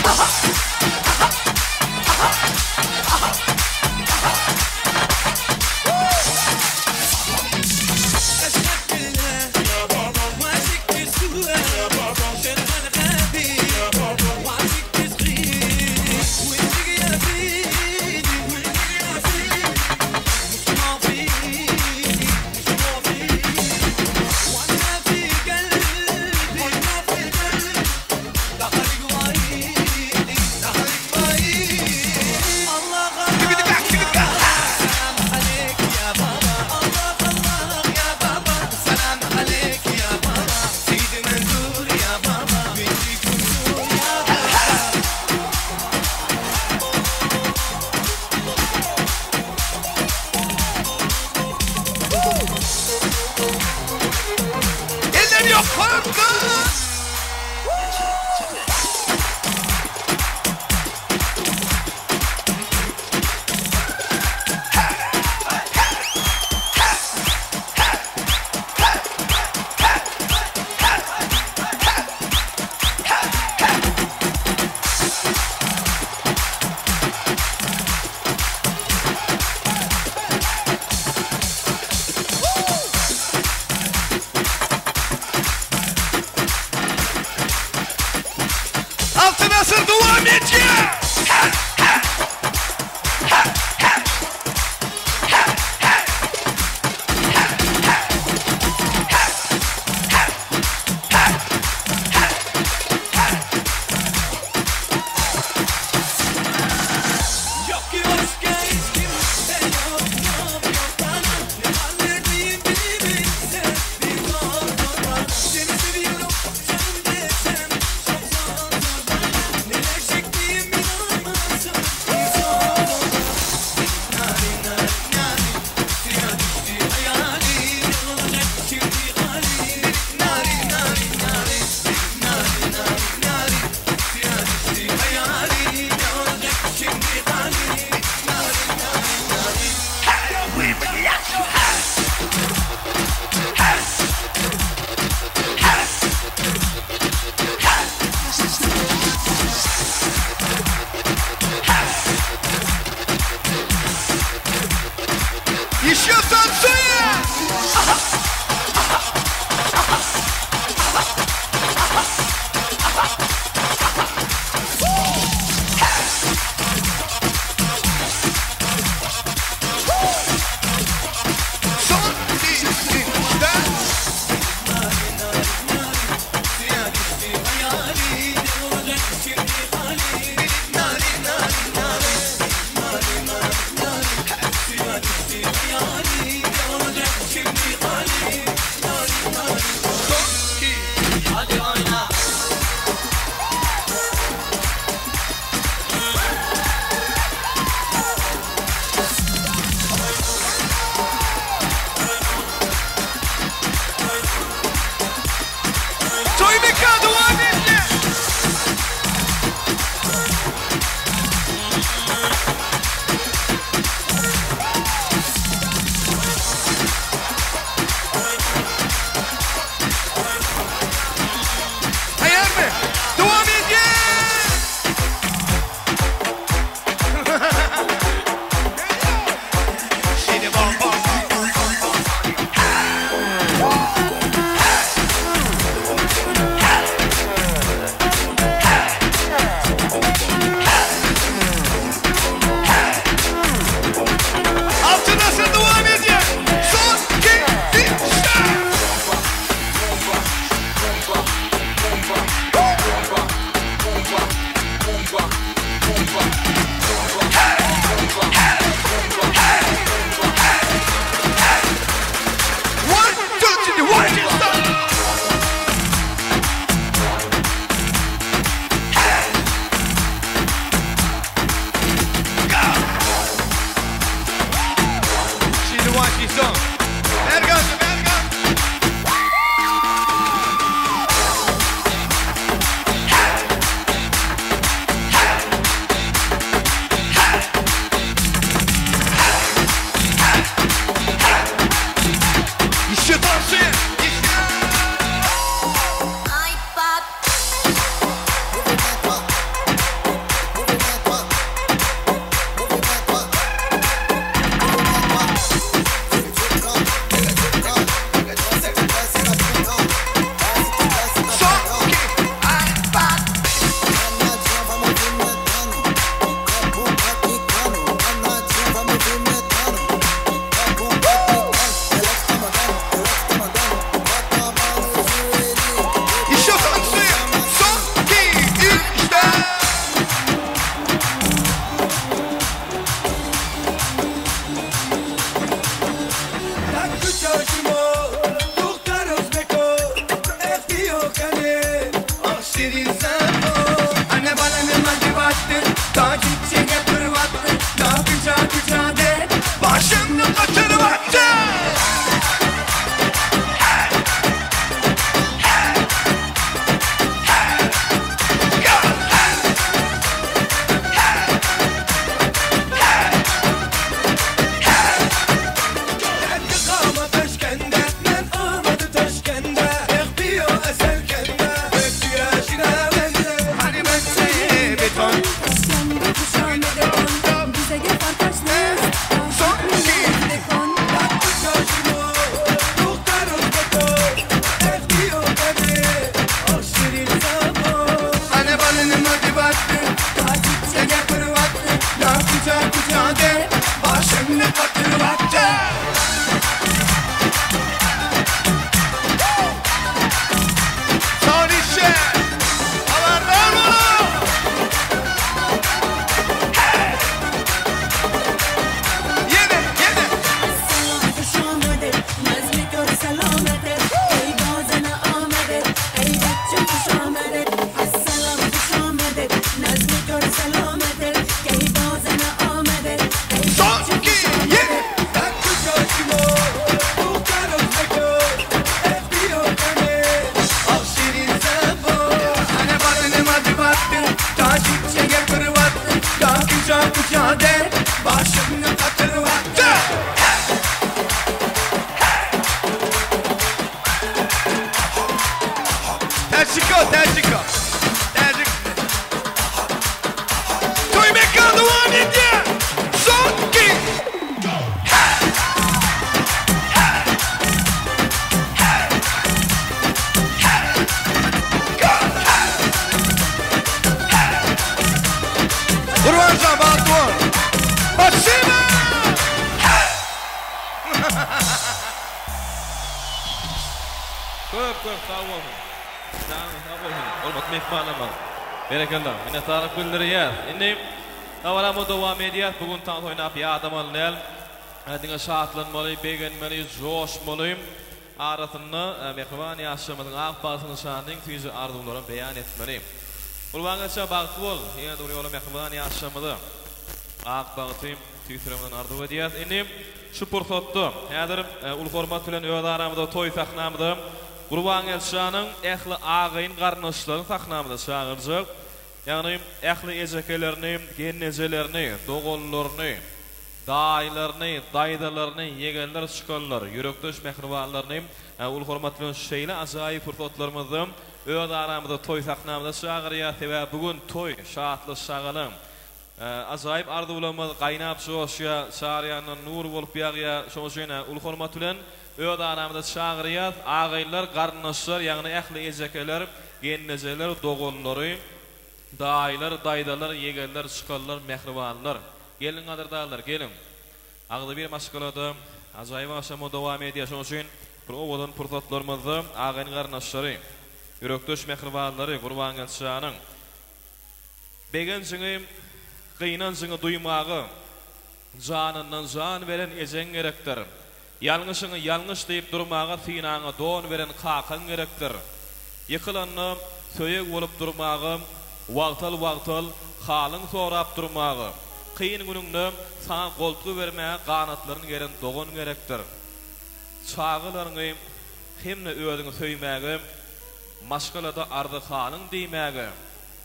Speaker 5: أشهد بالله يا بابا وعشقت السوق يا بابا شغال غبي يا بابا وعشقت صغير وانت يا سيدي وانت يا سيدي مش معطيني مش معطيني وانا في قلبي وانا في قلبي دخل جوايدي دخل جوايدي الله الله سلام عليك يا بابا الله الله يا بابا سلام عليك يا بابا سيدي منصور يا بابا بنتي كنتور يا بابا
Speaker 3: Eller ýokarda. Altyn asyr dowam edýär.
Speaker 5: Yok ki başka hiç kimse yok yok yok bana Ne halledeyim bilse bir zor zor bana Seni seviyorum canım desem çok zor zor bana Neler çektiğim inan
Speaker 3: One, two, three, one, two, stop. Şimdi Washington. Bergaz, Bergaz. İşte tavsiye. İşte. Son, iki, İşte tavsiye. Son, iki, üç, dört. Başını kaçırmaktı. Son iki. Başını kaçırmaktı. Son işe. Aman olun. Yine, yine. Son iki, yine.
Speaker 5: Başını katırvattı.
Speaker 3: Terciko, terciko. Tercik. Toy mekanı devam ediyor. Son iki. Kurbancan Batuhan. Başına.
Speaker 4: Köp köp sag bolsun. Sag bolsun. Hormatly myhmanlarymyz. Berekella. Minnetdarlyk bildirýär. Indi dabaramyz dowam edýär. Bu gün tans oýnap ýadamaly däl. Diňe şatlanmaly, begenmeli, joşmaly. Arasynda mähriban ýaşlarymyzyň ak bagty nyşanyň süýji arzuwlaryny beýan etmeli. Gurbangelşa bagtly bol. Ýene bir ýola mähriban ýaşlarymyza ak bagty tüýs ýüregimizden arzuw edýäris. Indi şu pursatda häzir uly hormat bilen öz aramyzda toý sahnamyza Gurbangelşanyň ähli agaýyn garyndaşlaryny sahnamyza çagyrjak. Ýagny ähli ejekelerini, gelnejelerini, doganlaryny, daýylaryny, daýzalaryny, ýegenler, çykanlar, ýürekdeş mähribanlaryny uly hormat bilen şeýle ajaýyp pursatlarymyzda öz aramyzda toý sahnamyza çagyrýas. Sebäbi bu gün toý, şatlyk, şagalaň. Ajaýyp arzuwlarymyz gaýnap joşýar, çar ýandan nur bolup ýagýar. Şonuň üçin uly hormat bilen öz aramyza çagyrýas. Agaýynlar, garyndaşlar, ýagny ähli ejekeler, gelnejeler, doganlary, daýylar, daýzalar, ýegenler, çykanlar, mähribanlar. Geliň gadyrdanlar, geliň. Agzybir maşgalada ajaýyp agşamyz dowam edýär. Şonuň üçin bir owadan pursatlarymyzda agaýyn-garyndaşlary, ýürekdeş mähribanlary Gurbangeldi şanyň Begenjiňi. Gynanjyňy duýmaga janyndan jan beren ejeň gerekdir. Ýalňyşyňy ýalňyş diýip durmaga synaňa don beren kakaň gerekdir. Ýykylanda söýeg bolup durmaga, wagtal-wagtal halyň sorap durmaga, kyn günüňde saňa goltgy bermäge ganatlaryny geren dogan gerekdir. Çagalaryňy hem-de özüňi söýmäge, maşgalada arzy-halyň diýmäge,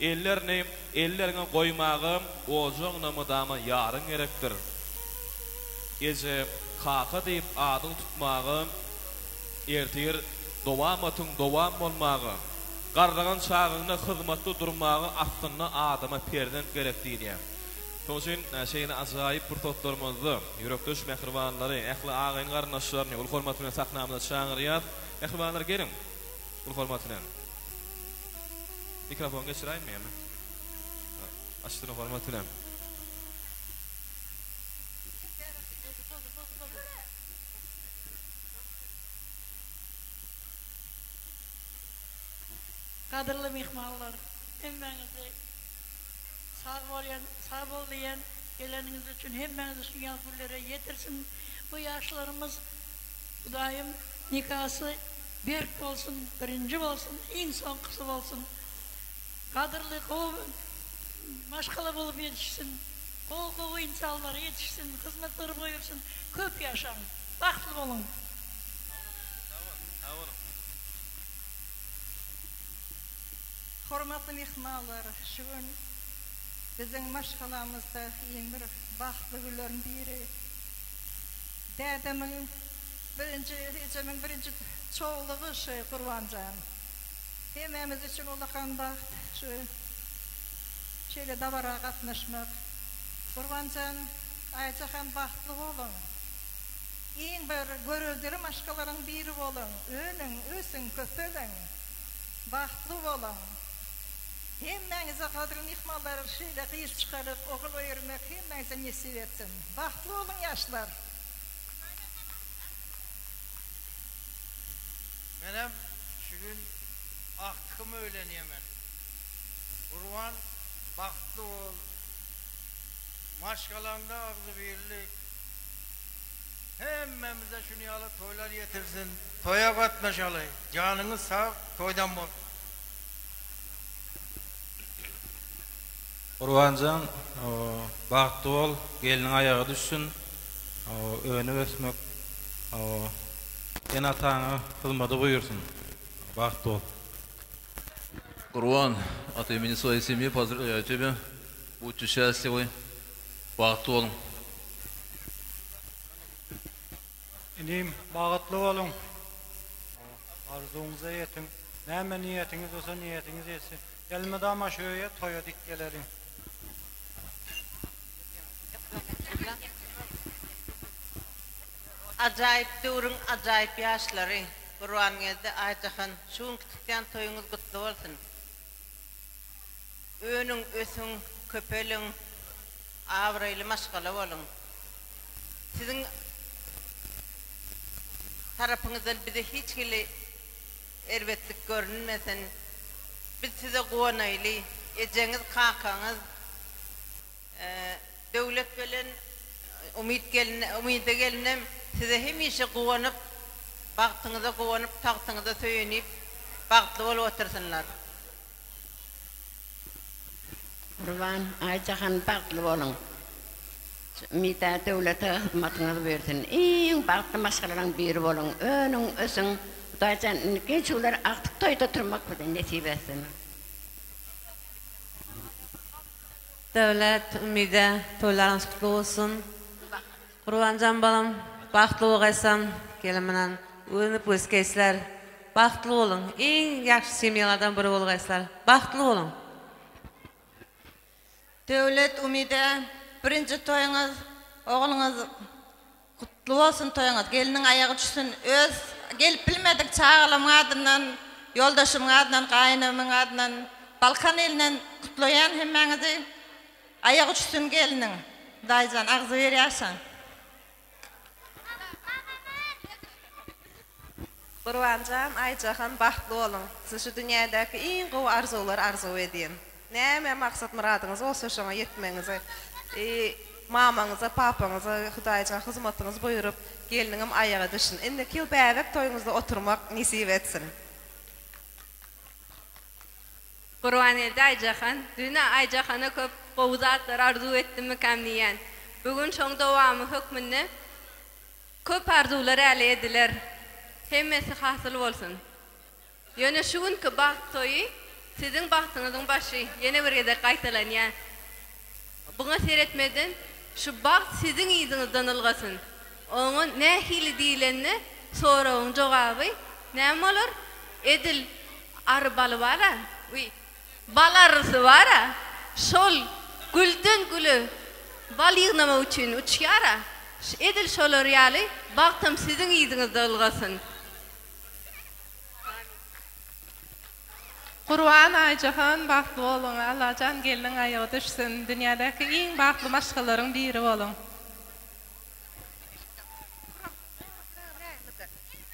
Speaker 4: ellerini elleriňe goýmaga ojagyňda mydama ýaryň gerekdir. Eje, kaka diýip adyň tutmaga, ertir dowamatyň dowam bolmaga, garragan çagyňda hyzmatda durmaga aslynda adama perzent gerek diýilýär. Şonuň üçin şeýle ajaýyp pursatlarymyzda ýürekdeş mähribanlary, ähli agaýyn-garyndaşlaryny uly hormat bilen sahnamyza çagyrýas. Mähribanlar geliň! Uly hormat bilen. Mikrofon geçiräýinmi ýa? Açdyny hormat bilen.
Speaker 9: Gadyrly myhmanlar, hemmäňizi sag bolýan, sag bol diýen, geleniňiz üçin hemmäňizi şu ýaz günlere ýetirsin. Bu ýaşlarymyz Hudaýym nikasy berk bolsun, birinji bolsun, iň soňkusy bolsun. Gadyrly gowy maşgala bolup ýetişsin. Gowy gowy ynsanlar ýetişsin, hyzmatlary buýursyn. Köp ýaşaň, bagtly boluň.
Speaker 4: Sag boluň.
Speaker 10: Hormatly myhmanlar, şu gün biziň maşgalamyzda iň bir bagtly günleriň biri. Dädemiň birinji, ejemiň birinji çowlugy şu Gurbanjan. Hemmämiz üçin ullakan bagt şu şeýle dabara gatnaşmak. Gurbanjan, Aýjahan bagtly boluň. Iň bir göreldeli maşgalalaryň biri boluň. Önüň, ösüň, köpeliň. Bagtly boluň. Hemmäňize gadyrly myhmanlar şeýle gyz çykaryp ogul öýermek hemmäňize nesip etsin. Bagtly boluň ýaşlar.
Speaker 11: Menem şu gün agtygym öýlenýä men. Gurban bagtly bol. Maşgalaňda agzybirlik. Hemmämize şuny ýaly toýlar ýetirsin. Toýa gatnaşaly. Janyňyz sag, toýdan bolsun.
Speaker 7: Gurbanjan bagtly bol gelniň aýagy düşsün önüp ösmek ene ataňa hyzmady buýursyn bagtly bol.
Speaker 12: Gurban, от имени своей семьи поздравляю тебя. Будьте счастливы. Bagtly boluň.
Speaker 13: Inim, bagtly boluň. Arzuwyňyza ýetiň. Näme niýetiňiz bolsa niýetiňiz ýetsin. Elmydama şu öýe toýa dik geleliň.
Speaker 14: Ajaýyp döwrüň ajaýyp ýaşlary Gurbangeldi Aýjahan şu günki tutýan toýuňyz gutly bolsun. Önüň ösüň köpeliň abraýly maşgala boluň. Siziň tarapyňyzdan bize hiç hili erbetlik görünmesin. Biz size guwanaýly. Ejeňiz, kakaňyz Döwlet bilen Umyt gelin, Umyda gelinem size hemişe guwanyp, bagtyňyza guwanyp, tagtyňyza söýenip, bagtly bolup otursynlar.
Speaker 15: Gurban, Aýjahan bagtly boluň. Umyda Döwlete hyzmatyňyz buýursyn. Iň bagtly maşgalalaň biri boluň. Önüň, ösüň. Hudaýjan indiki geçüwler agtyk toýda turmak bize nesip etsin.
Speaker 16: Döwlet, Umyda toýlaryňyz gutly bolsun. Gurbanjan balam bagtly bolgaýsan gelin bilen önüp ösgeýsler. Bagtly boluň. Iň ýagşy semýalardan biri bolgaýslar. Bagtly boluň.
Speaker 17: Döwlet Umyda birinji toýuňyz ogluňyz gutly bolsun toýuňyz gelniň aýagy düşsün öz gelip bilmedik çagalamyň adyndan ýoldaşymyň adyndan gaýynymyň adyndan Balkan ilinden gutlaýan hemmäňizi aýagy düşsün gelniň Hudaýjan agzybir ýaşaň.
Speaker 16: Gurbanjan Aýjahan bagtly boluň. Siz şu dünýädäki iň gowy arzuwlary arzuw edýän.
Speaker 18: Näme maksat myradyňyz bolsa şoňa ýetmegiňizi i mamaňyza papaňyza Hudaýjan hyzmatyňyz buýrup gelniňem aýagy düşsün. Indiki ýyl bäbek toýuňyzda oturmak nesip etsin.
Speaker 19: Gurbangeldi Aýjahan, Düýn-ä Aýjahana köp gowy zatlar arzuw etdimmikäm diýýän. Bu gün şoň dowamy hökmünde köp arzuwlar äle ediler. Hemmesi hasyl bolsun. Ýöne şu günki bagt toýy siziň bagtyňyzyň başy ýene bir gezek gaýtalanýar. Buňa seretmeden şu bagt siziň yzyňyzdan ylgasyn. Oňa nähili diýlende soragyň jogaby näme bolar? Edil ary baly bar-a, wiý, bal arysy bar-a, şol gülden güle bal ýygnamak üçin uçýar-a, edil şolar ýaly bagtam siziň yzyňyzda ylgasyn.
Speaker 8: Gurban Aýjahan bagtly boluň Allajan gelniň aýagy düşsün dünýädäki iň bagtly maşgalalaryň biri boluň.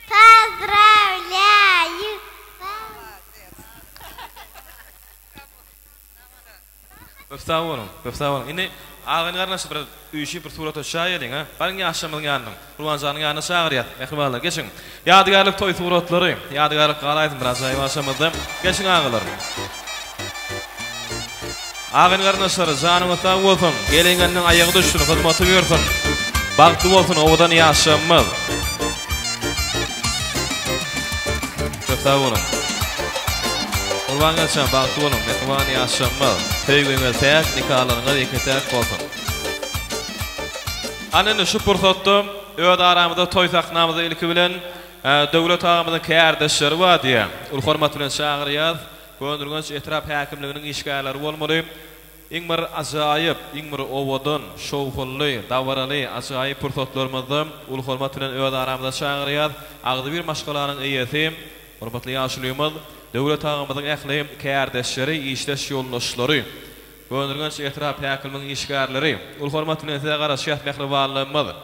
Speaker 20: Pozdrawlýaýu.
Speaker 4: Köp sag boluň, köp sag boluň. Indi agany garyndaşlar biraz üýşüp bir surata düşäýeliň, a? Baryň ýaşlarymyzyň ýanyna. Gurbanjanyň ýanyna çagyrýas. Mähribanlar, geçiň. Ýadygärlik toý suratlary, ýadygärlik galaýsyn bir ajaýyp agşamymyzda. Geçiň agalar. Agany garyndaşlar, janyňyz sag bolsun. Gelen-gelniň aýagy düşsün, hyzmaty buýursyn. Bagtly bolsun owadan ýaşlarymyz. Köp sag boluň. Gurban gelşen bagtly boluň mähriban ýaşlarymyz. Söýgüňiz päk, nikalaryňyz ýeke-täk bolsun. Ana indi şu pursatda öz aramyzda toý sahnamyzda ilki bilen Döwlet agamyzyň kärdeşleri bar diýýär. Uly hormat bilen çagyrýas. Gönürgenç etrap häkimliginiň işgärleri bolmaly. Iň bir ajaýyp, iň bir owadan, şowhunly, dabaraly, ajaýyp pursatlarymyzda uly hormat bilen öz aramyza çagyrýas. Agzybir maşgalanyň eýesi, hormatly ýaşulymyz, Döwlet agamyzyň ähli kärdeşleri, işdeş ýoldaşlary, Gönürgenç etrap häkimliginiň işgärleri, uly hormat bilen size garaşýas mähribanlygymyz.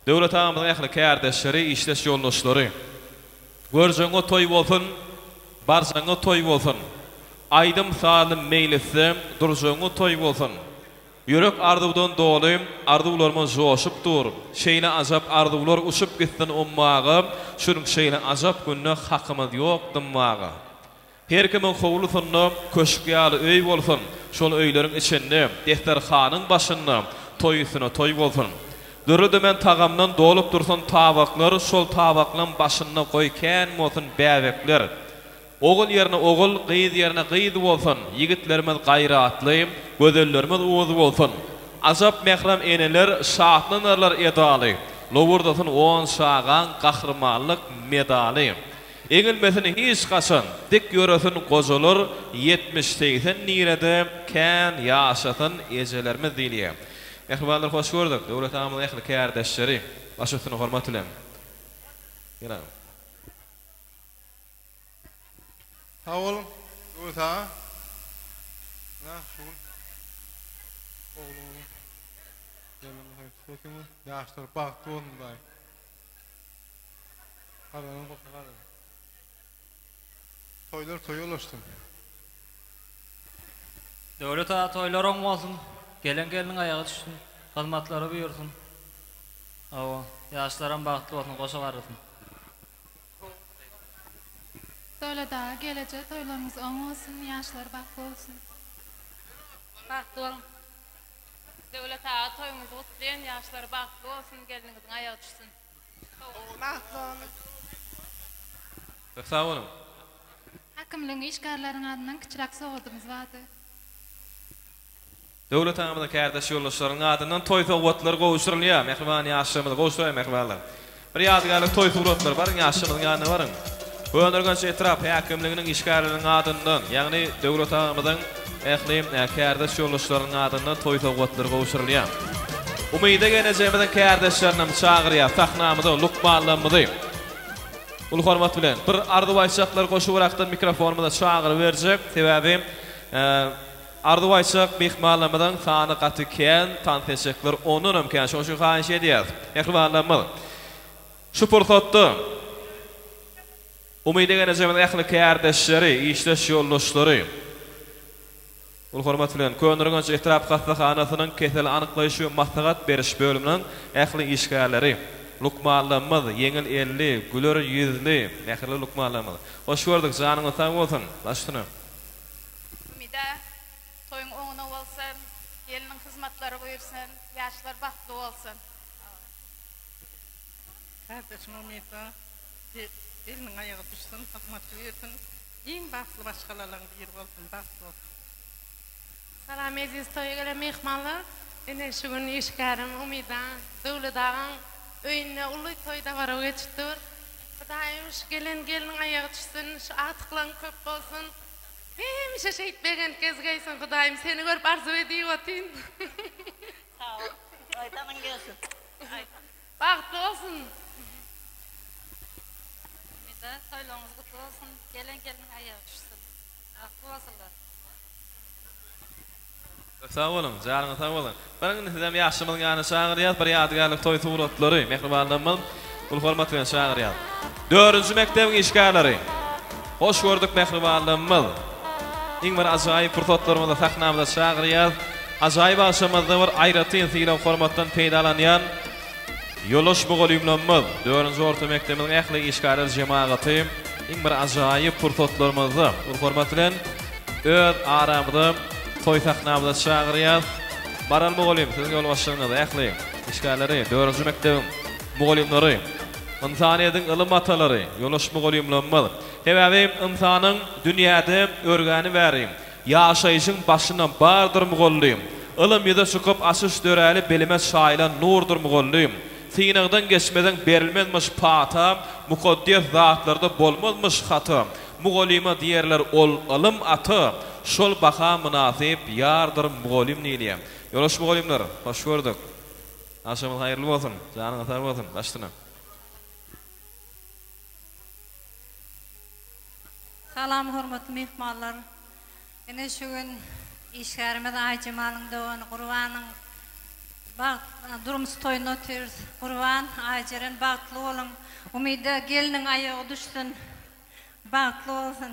Speaker 4: Döwlet agamyzyň ähli kärdeşleri, işdeş ýoldaşlary. Görjegiňe toý bolsun, barjagyňa toý bolsun. Aýdym-sazly meýlisde durjagyňa toý bolsun. Ýürek arzuwdan doly, arzuwlarymyz joşup dur. Şeýle ajap arzuwlar uçup gitsin ummaga, Çünki şeýle ajap günde hakymyz ýok dymmaga. Her kimiň howlusynda köşk ýaly öý bolsun, şol öýleriň içinde, desterhanyň başynda toý üstüne toý bolsun. Dürli-dümen tagamdan dolup dursun tabaklar, şol tabaklaň başynda goý kän bolsun bäbekler. Ogul ýerine ogul, gyz ýerine gyz bolsun, ýigitlerimiz gaýratly, gözellerimiz uz bolsun. Ajap mährem eneler şatlanarlar edaly, lowurdasyn on çagaň gahrymanlyk medaly. Egilmesin hiç haçan, dik ýöresin gojalar, ýetmiş-segsen nirede, kän ýaşasyn ejelerimiz diýilýär. Mähribanlar hoş gördük, Döwlet agamyzyň ähli kärdeşleri, baş üstüne hormat bilen. Gel agam.
Speaker 21: Sag boluň Döwlet aga. Ynha şu gün ogluňyzyň gelnini toýup ýaşlar bagtly bolsun Hudaýym. Gazanan goşa gazanan. Toýlar toýa ulaşsyn.
Speaker 22: Döwlet aga toýlar oň bolsun, gelen gelniň aýagy düşsün, hyzmatlary buýursyn. Hawa, ýaşlaram bagtly bolsun, goşa garrasyn.
Speaker 8: Döwlet aga geleje toýlaryňyz oň bolsun, ýaşlar bagtly bolsun.
Speaker 23: Bagtly boluň. Döwlet aga toýuňyzy gutlaýan, ýaşlar bagtly bolsun, gelniňiziň aýagy düşsün.
Speaker 18: Bagtly boluň.
Speaker 4: Köp sag boluň.
Speaker 8: Häkimligiň işgärleriň adyndan kiçiräk sowgadymyz bardy.
Speaker 4: Döwlet agamyzyň kärdeş ýoldaşlarynyň adyndan toý sowgatlary gowşurylýar. Mähriban ýaşlarymyza gowşuraýyň mähribanlar. Bir ýadygärlik toý suratlary baryň ýaşlarymyzyň ýanyna baryň. Köneürgenç etrap häkimliginiň işgärleriniň adyndan, ýagny Döwlet agamyzyň ähli kärdeş ýoldaşlarynyň adyndan toý sowgatlary gowşurylýar. Umyda gelnejemiziň kärdeşlerinem çagyrýas sahnamyza lukmanlarymyzy uly hormat bilen bir arzuw aýtjaklar goşubyrakdan mikrofonymyza çagyryberjek sebäbi arzuw aýtjak myhmanlarymyzyň sany gaty kän tans etjekler ondanam kän şonuň üçin haýyş edýäs mähribanlarymyz şu pursatda Umyda gelnejemiziň ähli kärdeşleri işdeş ýoldaşlary. Uly hormat bilen, Köneürgenç etrap hassahanasynyň keseli anyklaýyş we maslahat beriş bölüminiň ähli işgärleri, lukmanlarymyz, ýeňil elli, güler ýüzli, mähirli lukmanlarymyz. Hoş gördük, janyňyz sag bolsun! Baş üstüne.
Speaker 23: Umyda, toýuň oňuna bolsun, gelniň hyzmatlary buýursyn, ýaşlar bagtly bolsun.
Speaker 1: Gardaşym Umyda, gelniň aýagy düşsün, hyzmaty buýursyn. Iň bagtly maşgalalaň biri bolsun bagt bolsun.
Speaker 8: Salam eziz toýa gelen myhmanlar. Ine şu gün işgärim Umyda Döwlet agaň öýünde uly toý dabara geçip dur. Hudaýym şu gelen gelniň aýagy düşsün, şu agtyklaň köp bolsun. Hemişe şeýdip begenip gezgeýsin Hudaýym seni görüp arzuw edip otyn.
Speaker 9: Sag bol. Aýdanyň gelsin.
Speaker 8: Bagtly bolsun.
Speaker 23: Umyda toýlaryňyz gutly bolsun gelen gelniň aýagy düşsün bagtly bolsunlar.
Speaker 4: Köp sag boluň, janyňyz sag bolsun. Bir indi sizem ýaşymyzyň ýanyna çagyrýas, bir ýadygärlik toý suratlary, mähribanlarymyz uly hormat bilen çagyrýas. Dördünji mekdebiň işgärleri. Hoş gördük mähribanlarymyz. Iň bir ajaýyp pursatlarymyzda sahnamyza çagyrýas. Ajaýyp agşamymyzda bir aýratyn sylag hormatdan peýdalanýan Ýoldaş mugallymlarymyz, dördünji orta mekdebimiziň ähli işgärler jemagaty iň bir ajaýyp pursatlarymyzda uly hormat bilen öz aramyza toý sahnamyza çagyrýas. Maral mugallym siziň ýolbaşçylygyňyzda ähli işgärleri, dördünji mekdebiň mugallymlary, ynsanyýetiň ylym atalary, ýoldaş mugallymlarymyz. Sebäbi ynsanyň dünýäde örgäni bäri Ýaşaýşyň başynda bardyr mugallym. Ylym ýüze çykyp açyş döräli bilime çaýylan nurdur mugallym. Synagdan geçmeseň berilmezmiş pata, mukaddes zatlarda bolmazmyş hata. Mugallyma diýerler ol ylym ata, şol baha mynasyp ýardyr mugallym diýilýär. Ýoldaş mugallymlar, hoş gördük. Agşamyňyz haýyrly bolsun, janyňyz sag bolsun, baş üstüne.
Speaker 2: Salam hormatly myhmanlar. Ine şu gün işgärimiz Aýjemalyň dogany Gurbanyň bagt durmuş toýunda otyrys. Gurban, Aýjeren bagtly boluň. Umyda gelniň aýagy düşsün. Bagtly bolsun.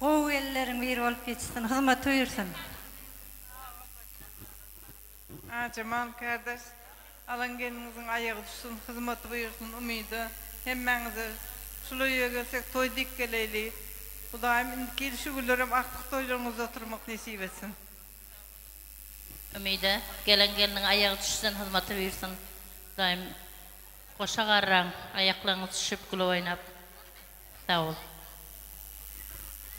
Speaker 2: Gowy gelinleriň biri bolup ýetişsin. Hyzmat buýursyn.
Speaker 1: Aýjemal kärdeş Alan gelniňiziň aýagy düşsün hyzmaty buýursyn umyda hemmäňize şul öýe gelsek toý dik geleýli Hudaýym indiki ýyl şu günlerem agtyk toýlaryňyzda oturmak nesip etsin.
Speaker 20: Umyda gelen gelniň aýagy düşsün hyzmaty buýursyn Hudaýym goşa garraň aýaklaryňyz düşüp gülüp oýnap Sag bol.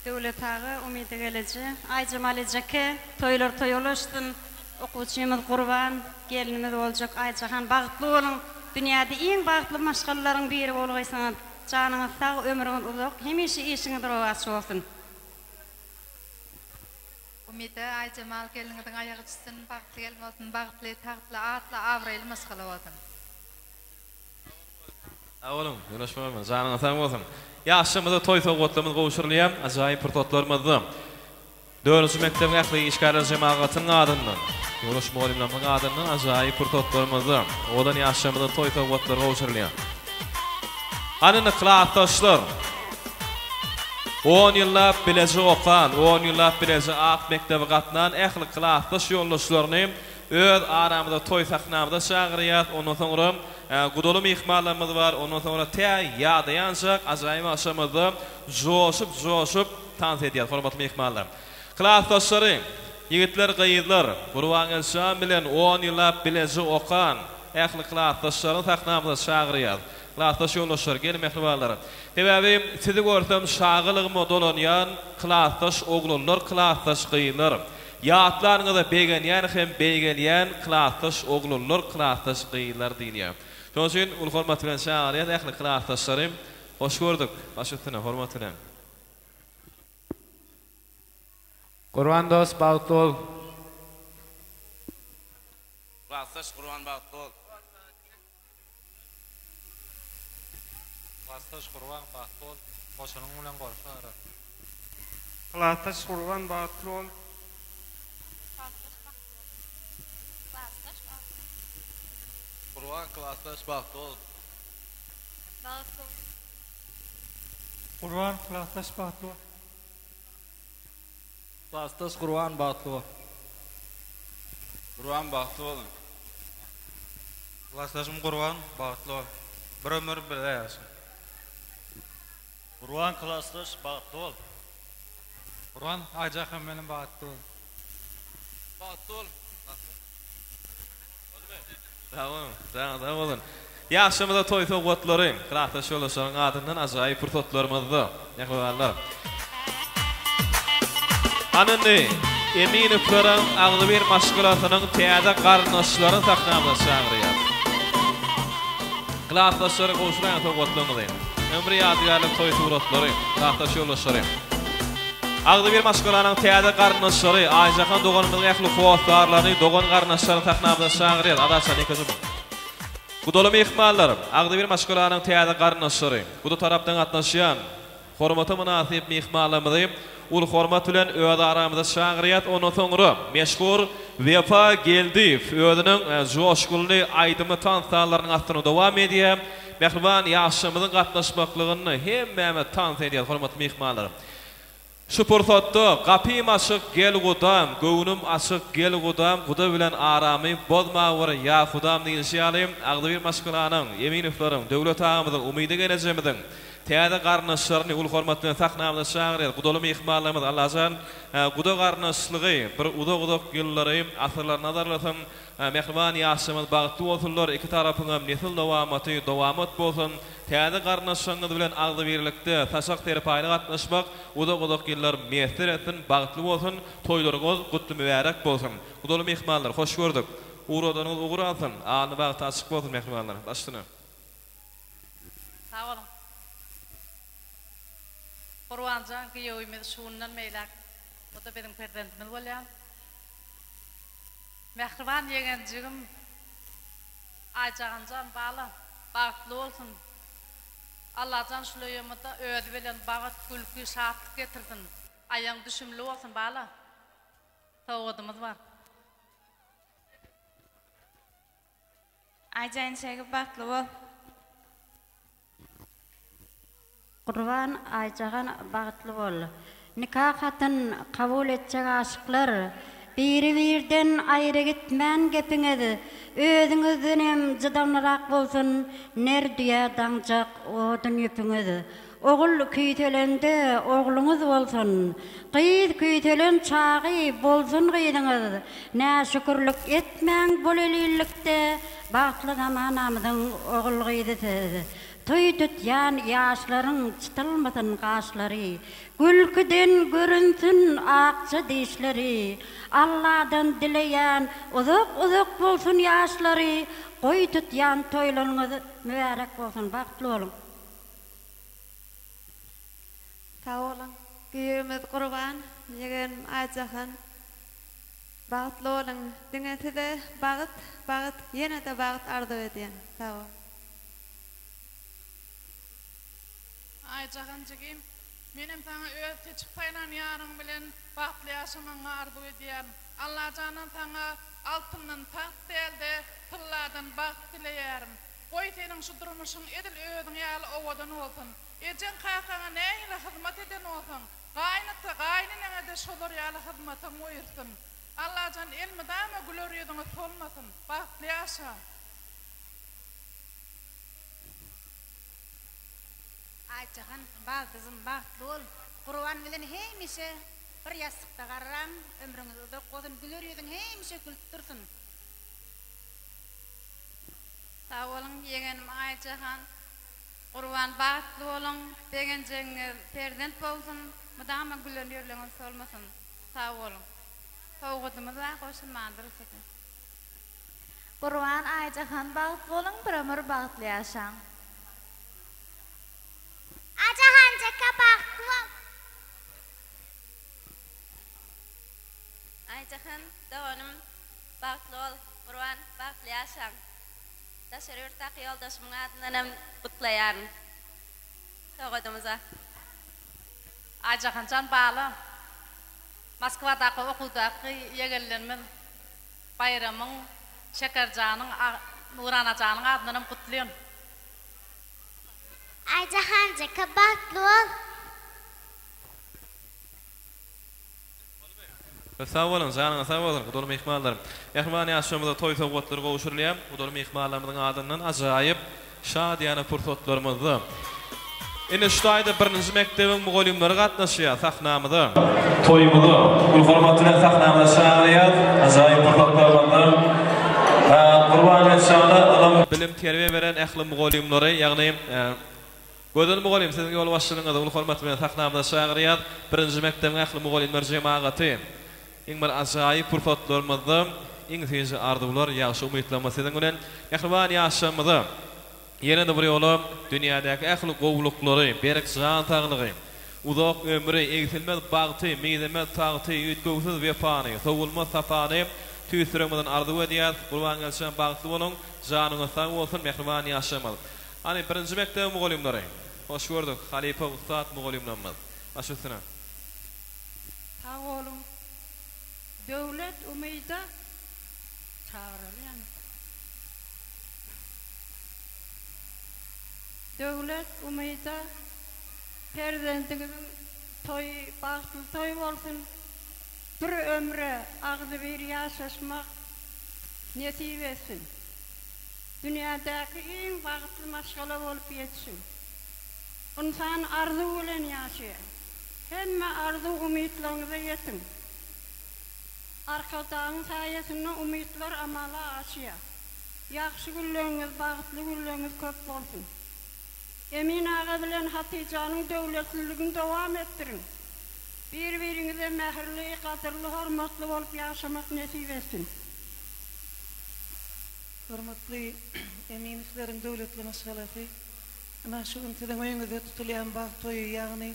Speaker 2: Döwlet aga, Umyda geleje, Aýjemal ejeke, toýlar toýa ulaşsyn, okuwçymyz Gurban, gelinimiz boljak Aýjahan bagtly boluň, dünýäde iň bagtly maşgalalaryň biri bolgaýsyňyz, janyňyz sag, ömrüňiz uzak, hemişe işiňiz rowaç bolsun.
Speaker 23: Umyda, Aýjemal gelniňiziň aýagy düşsün, bagtly gelin bolsun, bagtly, tagtly, atly, abraýly maşgala bolsun.
Speaker 4: Sag boluň, Ýoldaş mugallym, janyňyz sag bolsun. Ýaşlarymyza toý sowgatlarymyz gowşurylýar. Ajaýyp pursatlarymyzda dördünji mekdebiň ähli işgärler jemagatynyň adyndan, ýoldaş mugallymlarymyzyň adyndan ajaýyp pursatlarymyzda owadan ýaşlarymyza toý sowgatlary gowşurylýar. Hany indi klasdaşlar, on ýyllap bileje okan, on ýyllap bileje ak mekdebe gatnan ähli klasdaş ýoldaşlaryny Öz aramyza toý sahnamyza çagyrýas, ondan soňra gudaly myhmanlarymyz bar, ondan soňra tä ýadaýançak ajaýyp agşamymyzda joşup-joşup tans edýäs, hormatly myhmanlar. Klasdaşlary, ýigitler, gyzlar, Gurbangeldi bilen on ýyllap bileje okan ähli klasdaşlaryny sahnamyza çagyrýas. Klasdaş ýoldaşlar, geliň mähribanlar. Sebäbi sizi görsem çagalygyma dolanýan klasdaş oglanlar, klasdaş gyzlar. Ýatlanyňyza begenýän hem beýgelýän klasdaş oglanlar, klasdaş gyzlar diýilýär. Şonuň üçin uly hormat bilen çagyrýas ähli klasdaşlary. Hoş gördük. Baş üstüne, hormat bilen.
Speaker 24: Gurban dost bagtly bol.
Speaker 25: Klasdaş Gurban bagtly bol.
Speaker 21: Klasdaş Gurban bagtly bol. Goşanyň bilen gorky ara.
Speaker 6: Klasdaş Gurban bagtly bol.
Speaker 12: Gurban klasdaş bagtly bol.
Speaker 13: Gurban klasdaş bagtly bol.
Speaker 22: Klasdaş Gurban bagtly bol.
Speaker 25: Gurban bagtly boluň.
Speaker 21: Klasdaşym Gurban bagtly bol. Bir ömür bile ýaşa.
Speaker 3: Gurban klasdaş bagtly bol.
Speaker 21: Gurban Aýjahan meniň bagtly bol.
Speaker 25: Bagtly bol.
Speaker 4: Sag boluň, janyňyz sag bolsun. Ýagşymyza toý sowgatlary, klasdaş ýoldaşlaryň adyndan ajaýyp pursatlarymyzda, mähribanlar. Hany indi Eminowlaryň agzybir maşgalasynyň täze garyndaşlaryny sahnamyza çagyrýas. Klasdaşlary gowşuraýyň sowgatlaryňyzy. Ömri ýadygärlik toý suratlary, klasdaş ýoldaşlary. Agzybir maşgalanyň täze garyndaşlary, Aýjahan doganymyzyň ähli hossarlaryny, dogan-garyndaşlaryny sahnamyza çagyrýar. Azatjan ýekeje bol. Gudaly myhmanlar, agzybir maşgalanyň täze garyndaşlary, guda tarapdan gatnaşýan hormata mynasyp myhmanlarymyzy uly hormat bilen öz aramyza çagyrýas. Ondan soňra meşhur Wepa Geldiýew özüniň joşgunly aýdymly tans sazlarynyň astyna dowam edýär. Mähriban ýaşlarymyzyň gatnaşmaklygynda hemmämiz tans edýäris, hormatly myhmanlar. Şu pursatda Gapym açyk gel gudam, göwnüm açyk gel gudam, guda bilen aramy bozmawur ýa Hudam diýlişi ýaly, agzybir maşgalanyň, Eminowlaryň, Döwlet agamyzyň, Umyda gelejemiziň täze garyndaşlaryny uly hormat bilen sahnamyza çagyrýas. Gudaly myhmanlarymyz Allajan guda garyndaşlygy bir uzak-uzak ýyllary, asyrlary nazarlasyn. Mähriban ýaşlarymyz bagtly bolsunlar, iki tarapyňam nesil dowamaty dowamat bolsun, täze garyndaşlaryňyz bilen agzybirlikde saçak serpaýyna gatnaşmak uzak-uzak ýyllar miýesser etsin, bagtly bolsun, toýlaryňyz gutly mübärek bolsun. Gudaly myhmanlar hoş gördük. Ugradanyňyz ugur alsyn, alny bagty açyk bolsun mähribanlar. Başyna.
Speaker 5: Sag boluň. Gurbanjan giýewimiz şu günden beýläk o-da biziň perzentimiz bolýar. Mähriban ýegenjigim Aýjahanjan bala bagtly bolsun Allajan şul öýemada özi bilen bagyt gülki şatlyk getirsin aýaň düşümli bolsun bala sowgadymyz bar.
Speaker 7: Aýjan çekip bagtly bol.
Speaker 10: Gurban Aýjahan bagtly bol. Nika hatyn kabul etjek aşyklar biri birden aýry gitmän gepiňiz özüňizdenem jydamlyrak bolsun ner düýä daňjak odun ýüpüňiz ogul küýselende ogluňyz bolsun gyz küýselen çagy bolsun gyzyňyz näşükürlik etmäň bolelillikde bagtly zamanamyzyň ogul gyzy siz Toý tutýan ýaşlaryň çytylmasyn gaşlary, Gülküden görünsin akja dişleri. Alladan dileýän uzak-uzak bolsun ýaşlary, Goý tutýan toýlaryňyz mübärek bolsun, bagtly boluň!
Speaker 7: Sag boluň. Giýewimiz Gurban, ýegenim Aýjahan. Bagtly boluň. Diňe size bagt, bagt, ýene-de bagt arzuw edýän. Sag boluň.
Speaker 1: Aýjahan jigim, menem saňa öz seçip saýlan ýaryň bilen bagtly ýaşamagyňy arzuw edýärin. Allajandan saňa altyndan tagt däl-de, tylladan bagt dileýärin. Goý, seniň şu durmuşyň edil özüň ýaly owadan bolsun. Ejeň-kakaňa nähili hyzmat eden bolsaň, gaýynata, gaýyneneňe-de şolar ýaly hyzmatyň buýursyn. Allajan elmydama güler ýüzüňi solmasyn. Bagtly ýaşa!
Speaker 11: Aýjahan baldyzym bagtly bol Gurban bilen hemişe bir ýassykda garraň ömrüňiz uzak bolsun güler ýüzüň hemişe gülüp dursun.
Speaker 23: Sag boluň ýegenim Aýjahan Gurban bagtly boluň begenjegiňiz perzent bolsun mydama gülen ýüzleňiz solmasyn sag boluň sowgadymyz bar goşulmandyr size.
Speaker 7: Gurban Aýjahan bagtly boluň bir ömür bagtly ýaşaň.
Speaker 26: Ajahan jeke bagtly bol.
Speaker 19: Aýjahan doganym bagtly bol Gurban bagtly ýaşaň. Daşary ýurtdaky ýoldaşymyň adyndanam gutlaýaryn sowgadymyza.
Speaker 5: Aýjahanjan bala Moskwadaky okuwdaky ýegenlerimiz Baýramyň, Şekerjanyň, Nuranajanyň adyndanam gutlaýan.
Speaker 26: Aýjahan jeke bagtly bol.
Speaker 4: Köp sag boluň, janyňyz sag bolsun, gudaly myhmanlar. Mähriban ýaşulymyza toý sowgatlary gowşurylýar. Gudaly myhmanlarymyzyň adyndan ajaýyp şadyýana pursatlarymyzda ine şu taýda birinji mekdebiň mugallymlary gatnaşýar sahnamyza. Toýumyza uly hormat bilen sahnamyza çagyrýas. Ajaýyp pursatlarymyzda Gurban Gelşana ylym, bilim, terbiýe beren ähli mugallymlary, ýagny Gözel mugallym, siziň ýolbaşçylygyňyzda uly hormat bilen sahnamyza çagyrýas. Birinji mekdebiň ähli mugallymlar jemagaty. Iň bir ajaýyp pursatlarymyzda iň süýji arzuwlar, ýagşy umytlarymyz siziň bilen. Mähriban ýaşlarymyza ýene-de bir ýola dünýädäki ähli gowulyklary, berk jan saglygy, uzak ömri, egsilmez bagty, mizemez tagty, üýtgewsiz wepany, sowulmaz sapany tüýs ýüregimizden arzuw edýäs. Gurbangeldi jan bagtly boluň, janyňyz sag bolsun, mähriban ýaşlarymyz. Hany birinji mekdebiň mugallymlary. Hoş gördük halypa ussat mugallymlarymyz. Baş üstüne.
Speaker 9: Sag boluň. Döwlet umyda çagyrylýan. Döwlet umyda perzendiňiziň toýy bagtly toý bolsun. Bir ömre agzybir ýaşaşmak nesip etsin. Dünýädäki iň bagtly maşgala bolup ýetişiň. Ynsan arzuw bilen ýaşaýar. Hemme arzuw-umytlaryňyza ýetiň. Arkadagyň saýasynda umytlar amala aşýar. Ýagşy günleriňiz, bagtly günleriňiz köp bolsun. Emin aga bilen Hatyjanyň döwletliligini dowam etdiriň. Bir-biriňize mähirli, gadyrly, hormatly bolup ýaşamak nesip etsin.
Speaker 14: Hormatly Eminowlaryň döwletli maşgalasy, ynha şu gün siziň öýüňizde tutulýan bagt toýy, ýagny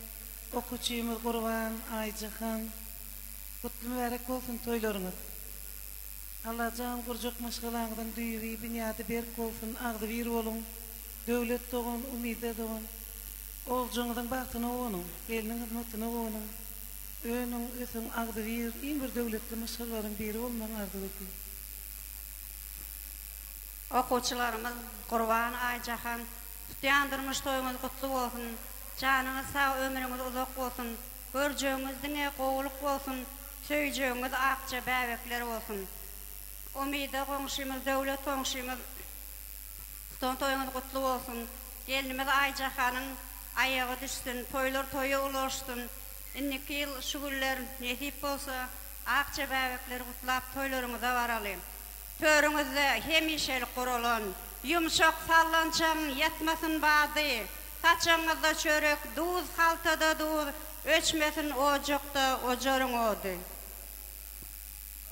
Speaker 14: okuwçymyz Gurban, Aýjahan, gutly mübärek bolsun toýlaryňyz. Allajan gurjak maşgalaňyzyň düýbi, binýady berk bolsun, agzybir boluň, Döwlet dogan, Umyda dogan, oguljygyňyzyň bagtyna guwanyň, gelniň hyzmatyna guwanyň, önüň, ösüň, agzybir, iň bir döwletli maşgalalaryň biri bolmagyňy arzuw edýän.
Speaker 10: Okuwçylarymyz Gurban, Aýjahan, tutýan durmuş toýuňyz gutly bolsun! Janyňyz sag, ömrüňiz uzak bolsun! Görjegiňiz diňe gowulyk bolsun, söýjegiňiz akja bäbekler bolsun! Umyda goňşymyz, Döwlet goňşymyz, tutan toýuňyz gutly bolsun! Gelnimiz Aýjahanyň aýagy düşsün, toýlar toýa ulaşsyn! Indiki ýyl şu günler nesip bolsa, akja bäbekleri gutlap toýlaryňyza baraly! Törüňizde hemişelik guralan. Ýumşak sallançagyň ýatmasyn bady, Saçagyňyzda çörek, duz haltada duz, Öçmesin ojakda ojaryň ody.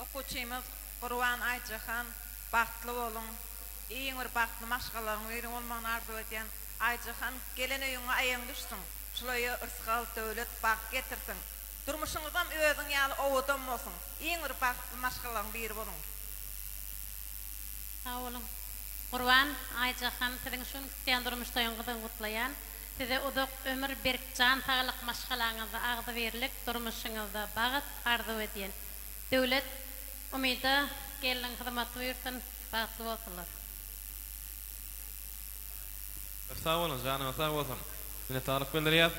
Speaker 1: Okuwçymyz Gurban Aýjahan bagtly boluň. Iň bir bagtly maşgalalaryň biri bolmagyny arzuw edýän. Aýjahan gelen öýüňe aýagyň düşsün. Şul öýe yrsgal, döwlet, bagt getirsin. Durmuşyňyzam özüň ýaly owadan bolsun. Iň bir bagtly maşgalalaryň biri boluň.
Speaker 2: Sag boluň. Gurban, Aýjahan siziň şu gün tutýan durmuş toýuňyzy gutlaýan. Size uzak ömür, berk jan saglyk, maşgalaňyzda agzybirlik, durmuşyňyzda bagt arzuw edýän. Döwlet, Umyda gelniň hyzmaty buýursyn, bagtly bolsunlar.
Speaker 4: Köp sag boluň, janyňyz sag bolsun. Minnetdarlyk bildirýäs.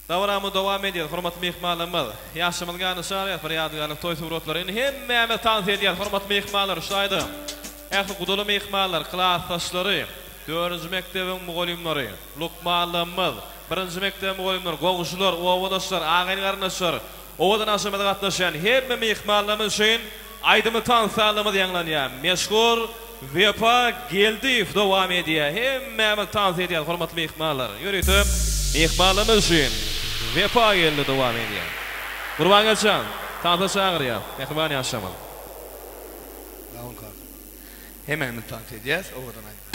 Speaker 4: Dabaramyzy dowam edýäs, hormatly myhmanlarymyz. Ýaşymyz gany çagyrýas bir ýadygärlik toý suratlary. Indi hemmämiz tans edýäs, hormatly myhmanlar, şu taýda ähli gudaly myhmanlar, klasdaşlary, dördünji mekdebiň mugallymlary, lukmanlarymyz, birinji mekdebiň mugallymlary, goňşular, obadaşlar, agaýyn-garyndaşlar, owadan agşamymyza gatnaşýan hemme myhmanlarymyz üçin Aýdymy tans sazlarymyz ýaňlanýar. Meşhur Wepa Geldiýew dowam edýär. Hemmämiz tans edýäris hormatly myhmanlar. Ýörite myhmanlarymyz üçin Wepa geldi dowam edýär. Gurbangeldi jan, tansa çagyrýas. Mähriban ýaşlarymyz.
Speaker 15: Sag bol kaka. Hemmämiz tans edýäs owadan aýdym.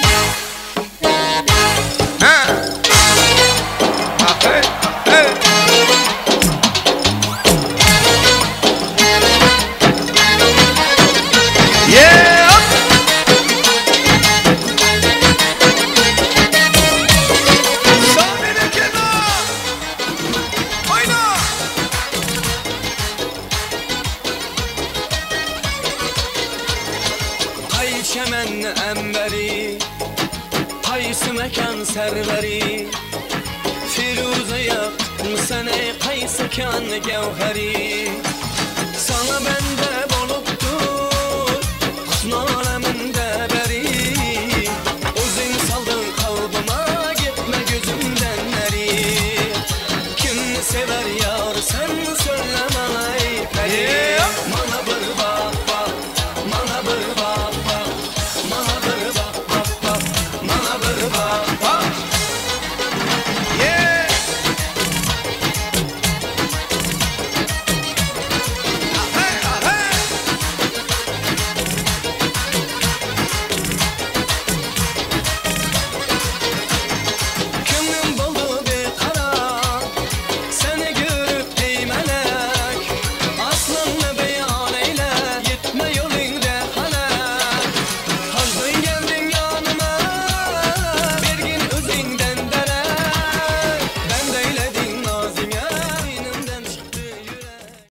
Speaker 16: Aý çemen emberi, Haýsy mekan serweri, Firuze ýakmysan eý, Kaýsy kan göwheri. Saňa bende.